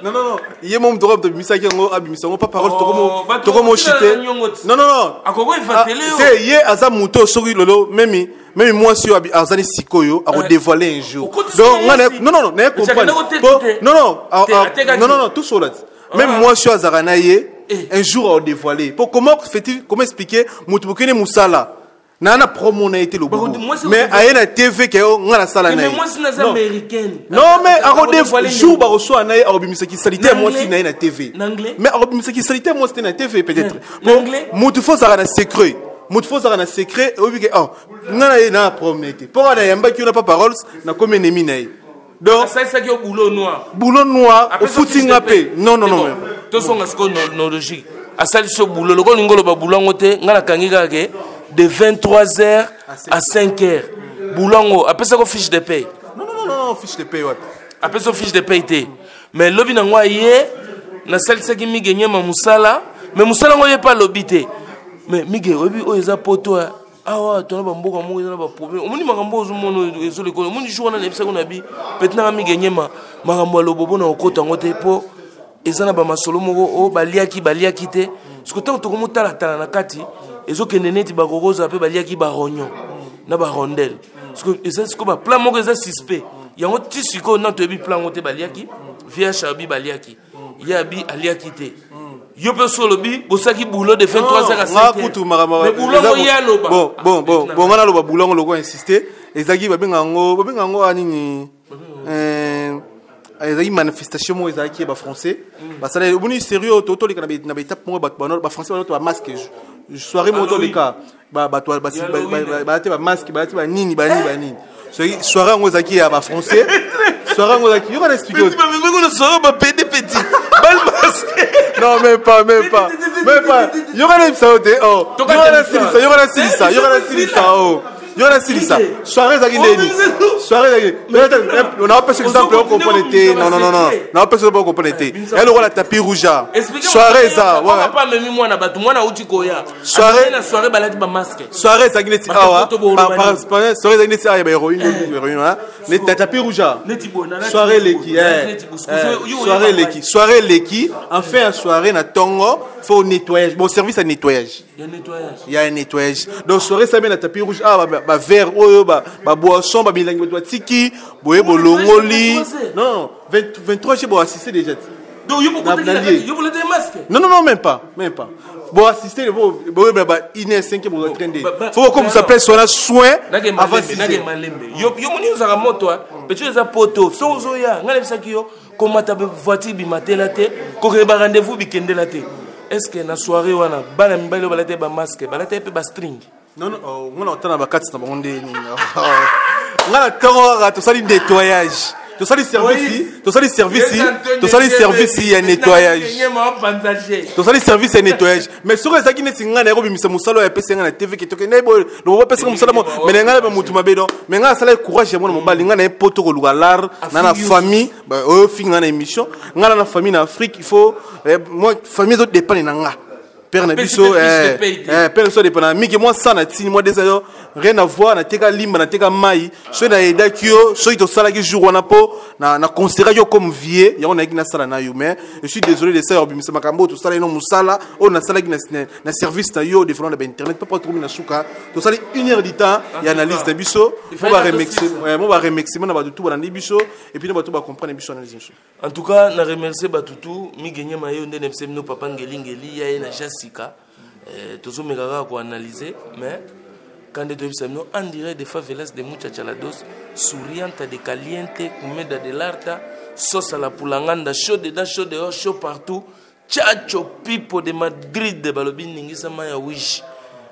Non, non, non. Ye mo moto oyo abimisaki yango, abimisa yango pa parole. Oh, bato Tokomoshi bakotela te. na nyongo ti. Non, non, non. Akoko efatele yo. Ah, te, ye aza moto oyo soki lelo memi mwasi oyo azali sikoyo akodévoile un jour. Okotisa Donc ye nga si. non, non, non, naye Mais comprendre. akendaki koteka te. Non, non, Te, atekaki. non, non, non, tout sola ti même Ah. mwasi oyo azalaka na ye Eh. un jour akodévoile. Po comment fait-il, comment expliquer moto bokende mosala na promo na ye te lobobo, Bako- mwasi mais akodévoile- aye na TV ke oyo nga nasala na Mais ye. mwasi naza Non. américaine. Non, mais Akodévoile akodévoile jour ndenge. bakoswa na ye, akobimisaki salite ya Na mwasi anglais? na ye na TV. Na anglais? Mais akobimisaki salite ya mwasi te na TV peut-être. Na anglais? Motu fo ozalaka na secret, motu fo ozalaka na secret. Oyebi ke oh nga na ye na problème te, mpo nga nayambaki yo na pa paroles, nakomi ennemi na ye. Donc Asalisaki yo boulot noir. Boulot noir. Apesa ofuti fiche nga de paie. mpe non, non, C'est non. bon. Tosonga sikoyo na logique. Asalisi yo boulot lokola olingi oloba boulot yango te. Ngai nakangi kaka ke de 23 heures à 5 heures boulot yango apesako fiche de paie? Non, non, non, non, fiche de paie wapi? Apesi yo fiche de paie te, mais lobi nango aye nasalisaki Mige Nyema mosala, mais mosala yango ye mpe alobi te. Mais Mige, oyebi oyo eza poto awa tona bamboka moko eza na baproblème. Omoni makambo oyo ozomona oyo ezolekona. Omoni jour wana nayebisaki na bi peti nanga Mige Nyema makambo ya lobobo na kokota yango te mpo eza na bamasolo moko oyo baliaki te. Siko ntango tokomotalatala na kati ezokende neti bakokozala mpe baliaki barognon na barondele. Siko eza siko baplan moko eza suspect yango ti sikoyo na toyebi plan yango te. Baliaki vh abi baliaki ye abi aliaki te. Yo mpe so olobi bosalaki boulot de 23 heures à 5 Nga heures. kutu makambo Mais boulot yango ye aloba. Bon, nga naloba boulot yango lokola insiste ezalaki babenga yango a nini, ezalaki manifestation moko ezalaki ya bafrançais basala. Omoni sérieux, toleka na baétape moko bato bafrançais banoto bamasque soirée moko. Halloween. Toleka bato Halloween. balati bamasque, balati banini banini banini. Soki soirée yango ezalaki ya bafrançais, soirée yango ezalaki yoka na explique. Petit, bamemi kuna soirée bapede petit balmasque. Non, même pas, même pas, même pas. Yoka na yebisa yo te oh. Toka Yoka na te silisa, yoka na silisa, yoka na silisa oh, yoka na silisa. Soirée ezalaki ndeni? Soirée ezalaki, on a pas exemple ocomprendre te. Non, non, non, non, na pas exemple ocomprendre te. Ya lokola tapis rouge a soirée eza ouais. Pa amemi mwana bato, mwana auti koya. Soirée- Amemi na soirée balati bamasque. Soirée ezalaki neti Bato awa poto boloba nini? soirée ezalaki neti awa ya bahéroïne, héroïne wana neti na tapis rouge a. Neti boye, nalati Soirée neti eleki boye, nalati neti boye. Yo soirée oyeba eleki, soirée eleki, en fin ya soirée na ntongo faut nettoyage, bon service ya nettoyage. Ya nettoyage. Il y a un nettoyage. Donc soirée ça na tapis rouge ah ba verre oyo ba boisson, ba milangi bato batiki boye bolongoli. 23 Non, 20 23 j'ai bon assister déjà. Donc yo bokotaki yo bolata masque. Non non non même pas, même pas. Bon assister bo bo ba ine 5 bo train de. Faut comme ça s'appelle soit soin avant nake malembe. Yo yo moni ozaka moto hein. Petit eza poto. So ozoya ngale bisaki yo komata voiture bimatela te, kokende ba rendez-vous bikendela te. Est-ce que na soirée wana bana mibali balata ba masque, balata pe ba string? Non non, oh, ngana otana ba kati na bango nde nini. Ngana tongo kaka tosali nettoyage. Tosali service, tosali service, tosali service ya nettoyage. Tosali service ya nettoyage. Mais soki ezalaki neti ngai naye kobimisa mosala oyo apesi ngai na TV ke tokende boye, lobo bapesaka mosala mo, mais na ngai ba mutu mabe donc, mais ngai asalaki courage ya mwana mobali, ngai naye poto koluka lar na famille, oyo finga ngai na émission, ngai na famille na Afrique, il faut eh, moi famille ezo dépendre na nga. Père na biso eh, eh, père biso dépend na miki moi ça na tini moi déjà yo rien à voir na teka limba na teka mai soki na aidaki yo soki tosalaki jour wana mpo na, na considéraki yo comme vie yango nayaki nasala na yo mais je suis désolé de ça obimisa makambo oyo tosala ino mosala oyo nasalaki na, na, na service na yo développement na bainternet papa tokomi na suka tosali une heure du temps ya analyse na biso mo baremerciement na bato tu balandi biso et puis na bato bacomprendre biso analyse biso. En tout cas, na remercier batutu migenye mayo nde na bino papa ngeli ngeli ya ye na Jessica eh, tozomeka kaka ko analyser mais quand nde toyebisa bino en direct de favelas de muchachalados sourianta de caliente comeda de l'arta sauce à la pulanganda chaud dedans chaud dehors chaud partout chacho pipo de Madrid balobi ningisa maya wish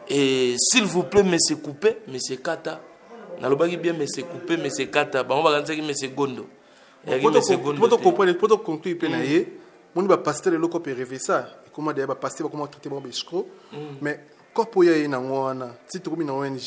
et s'il vous plaît monsieur coupé monsieur kata nalobaki bien monsieur coupé monsieur kata bango bakanisaki monsieur gondo. Po to po to conclure mpe na ye moni bapasteur eloko mpe reve ça ekoma deya bapasteur bakoma traité bango baescro mais kopo oyo aye nango wana ti tokomi na ong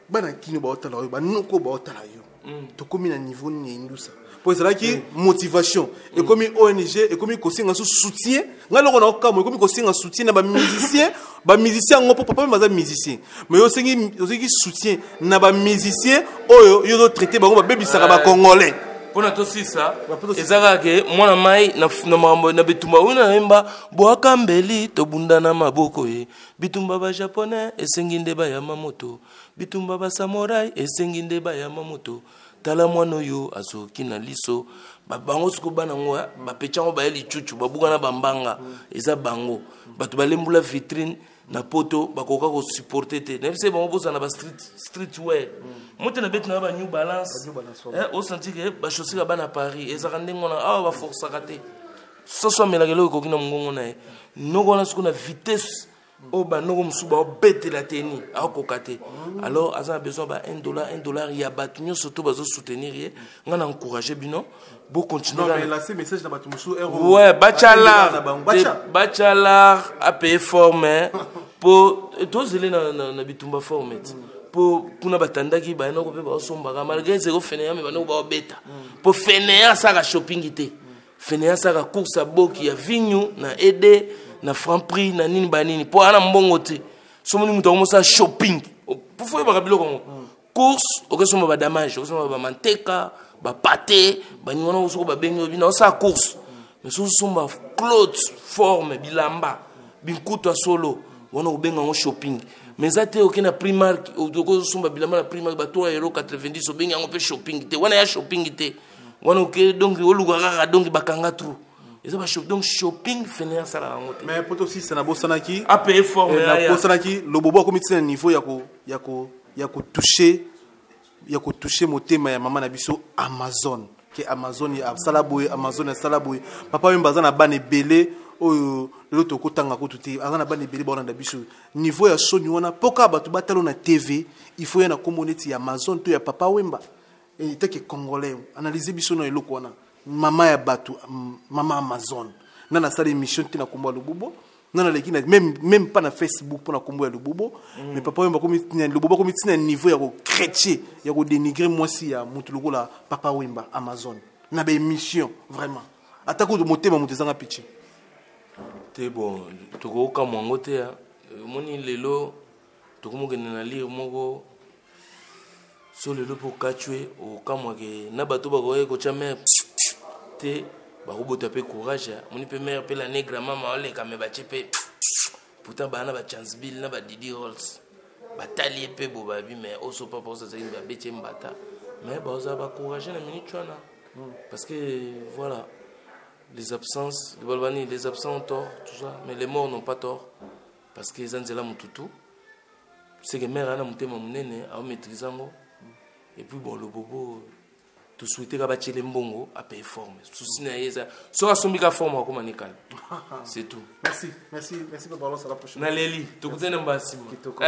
bana kino baotala oyo banoko baotala yo tokomi na niveau nini ya indusa po ezalaki motivation ekomi ong ekomi kosenga so soutien ngai loko na okamwa ekomi kosenga soutien na bamusicien bamusicien yango mpo papa meme aza musicien mais yo osengi osengi soutien na bamusicien oyo yo ozotraite bango babebisaka bacongolais mpona tosisa eza kaka ke mwana mai na makambo na bitumba oyo nayemba bwaka mbeli tobunda na maboko ye bitumba bajaponais esengi nde bayama moto bitumba basamorai esengi nde bayama moto tala mwana oyo azoki na liso bango siko bana yango bapecha yango baye licucu babuka na bambanga eza bango bato balembula vitrine na poto bakoka kosupporte te nayebisa bango bozala na ba streetwear mote na beti na ba new balance osanti ke bachaussure ya bana paris ezalaka ndenge wana awa baforsaka te soso amelaka eloko ekoki na mongongo na ye noko wana siko na vitesse oyo banoko mosusu baobetela teni akoka te alors aza na besoin ba 1 dollar 1 dollar ya bato nyonso to bazosoutenir ye ngai na encourage bino bocontinuer ouais bachalar bachalar apaye forme mpo tozele na bitumba forme ti mpo kuna batandaki banoko mpe baosombaka malgré zero feneya me banoko baobeta mpo feneya asalaka shopping te Feneya asalaka course ya boki ya vigno na ede na franc prix na nini banini mpo ana mbongo te somoni moto akomosala shopping po fo oyebaka biloko yango course okosomba badamage okosomba bamanteka bapate baningi wana soko babengi yo bina osala course mais soki osomba clothes forme bilamba binkutu ya solo wana okobenga yango shopping mais eza te oke na primark okosomba bilamba na primark ba 3 euro 90 obengi yango mpe shopping te wana ya shopping te wana oke donc oluka kaka donc bakanga trop eza ba shop donc shopping fene asalaka yango te mais po tosisa nabosanaki apaye forme nabosanaki lobobo akomi ntina niveau ya ko ya ko ya kotouche ya kotouche motema ya mama na biso Amazon ke Amazon asala boye Amazon asala boye papa oyo baza na bana ebele oyo lelo tokotanga kutu te aza na bana ebele baolanda biso niveau ya soni wana mpo kaka bato batalo na tv il faut ya na nkombo neti ya Amazon to ya papa Wemba etake congolais analyse biso na eloko wana mama ya bato mama Amazon nga nasala émission te na kombo ya Lobobo nga naleki na même pas na Facebook mpo na kombo ya Lobobo mais papa Wemba akomi Lobobo akomi ntina niveau ya kochrétien ya kodénigre mwasi ya motu lokola papa Wemba Amazon na baémission vraiment ata kutu motema moto ezanga pitié te bon tokokamwa yango te omoni lelo tokomokende na lire moko so lelo mpo okacwe okamwake na bato bakoki kotya mare te bakobota mpe courage moni mpe mare mpe la negra mama oleka me batye mpe pourtant baa na bachanceville na badidi rolls batali ye mpe bo babi me oso papa oso azalaki babeti ye mbata mais bazala bacourage na minute wana parce que voilà. Les absences, baloba nini, les absents ont tort, tout ça, mais les morts n'ont pas tort, parce que eza nzela motutu. C'est que mère ana motema monene, aomaîtrise yango. Et puis bon, le bobo, tosouhaite ka batiele mbongo, apaye forme. Souci na ye eza soki asombi ka forme, akoma nikala, c'est tout. Merci, merci, merci, papa Alonso, à la prochaine. Naleli, tokutani na mbala nsima. Kitoko.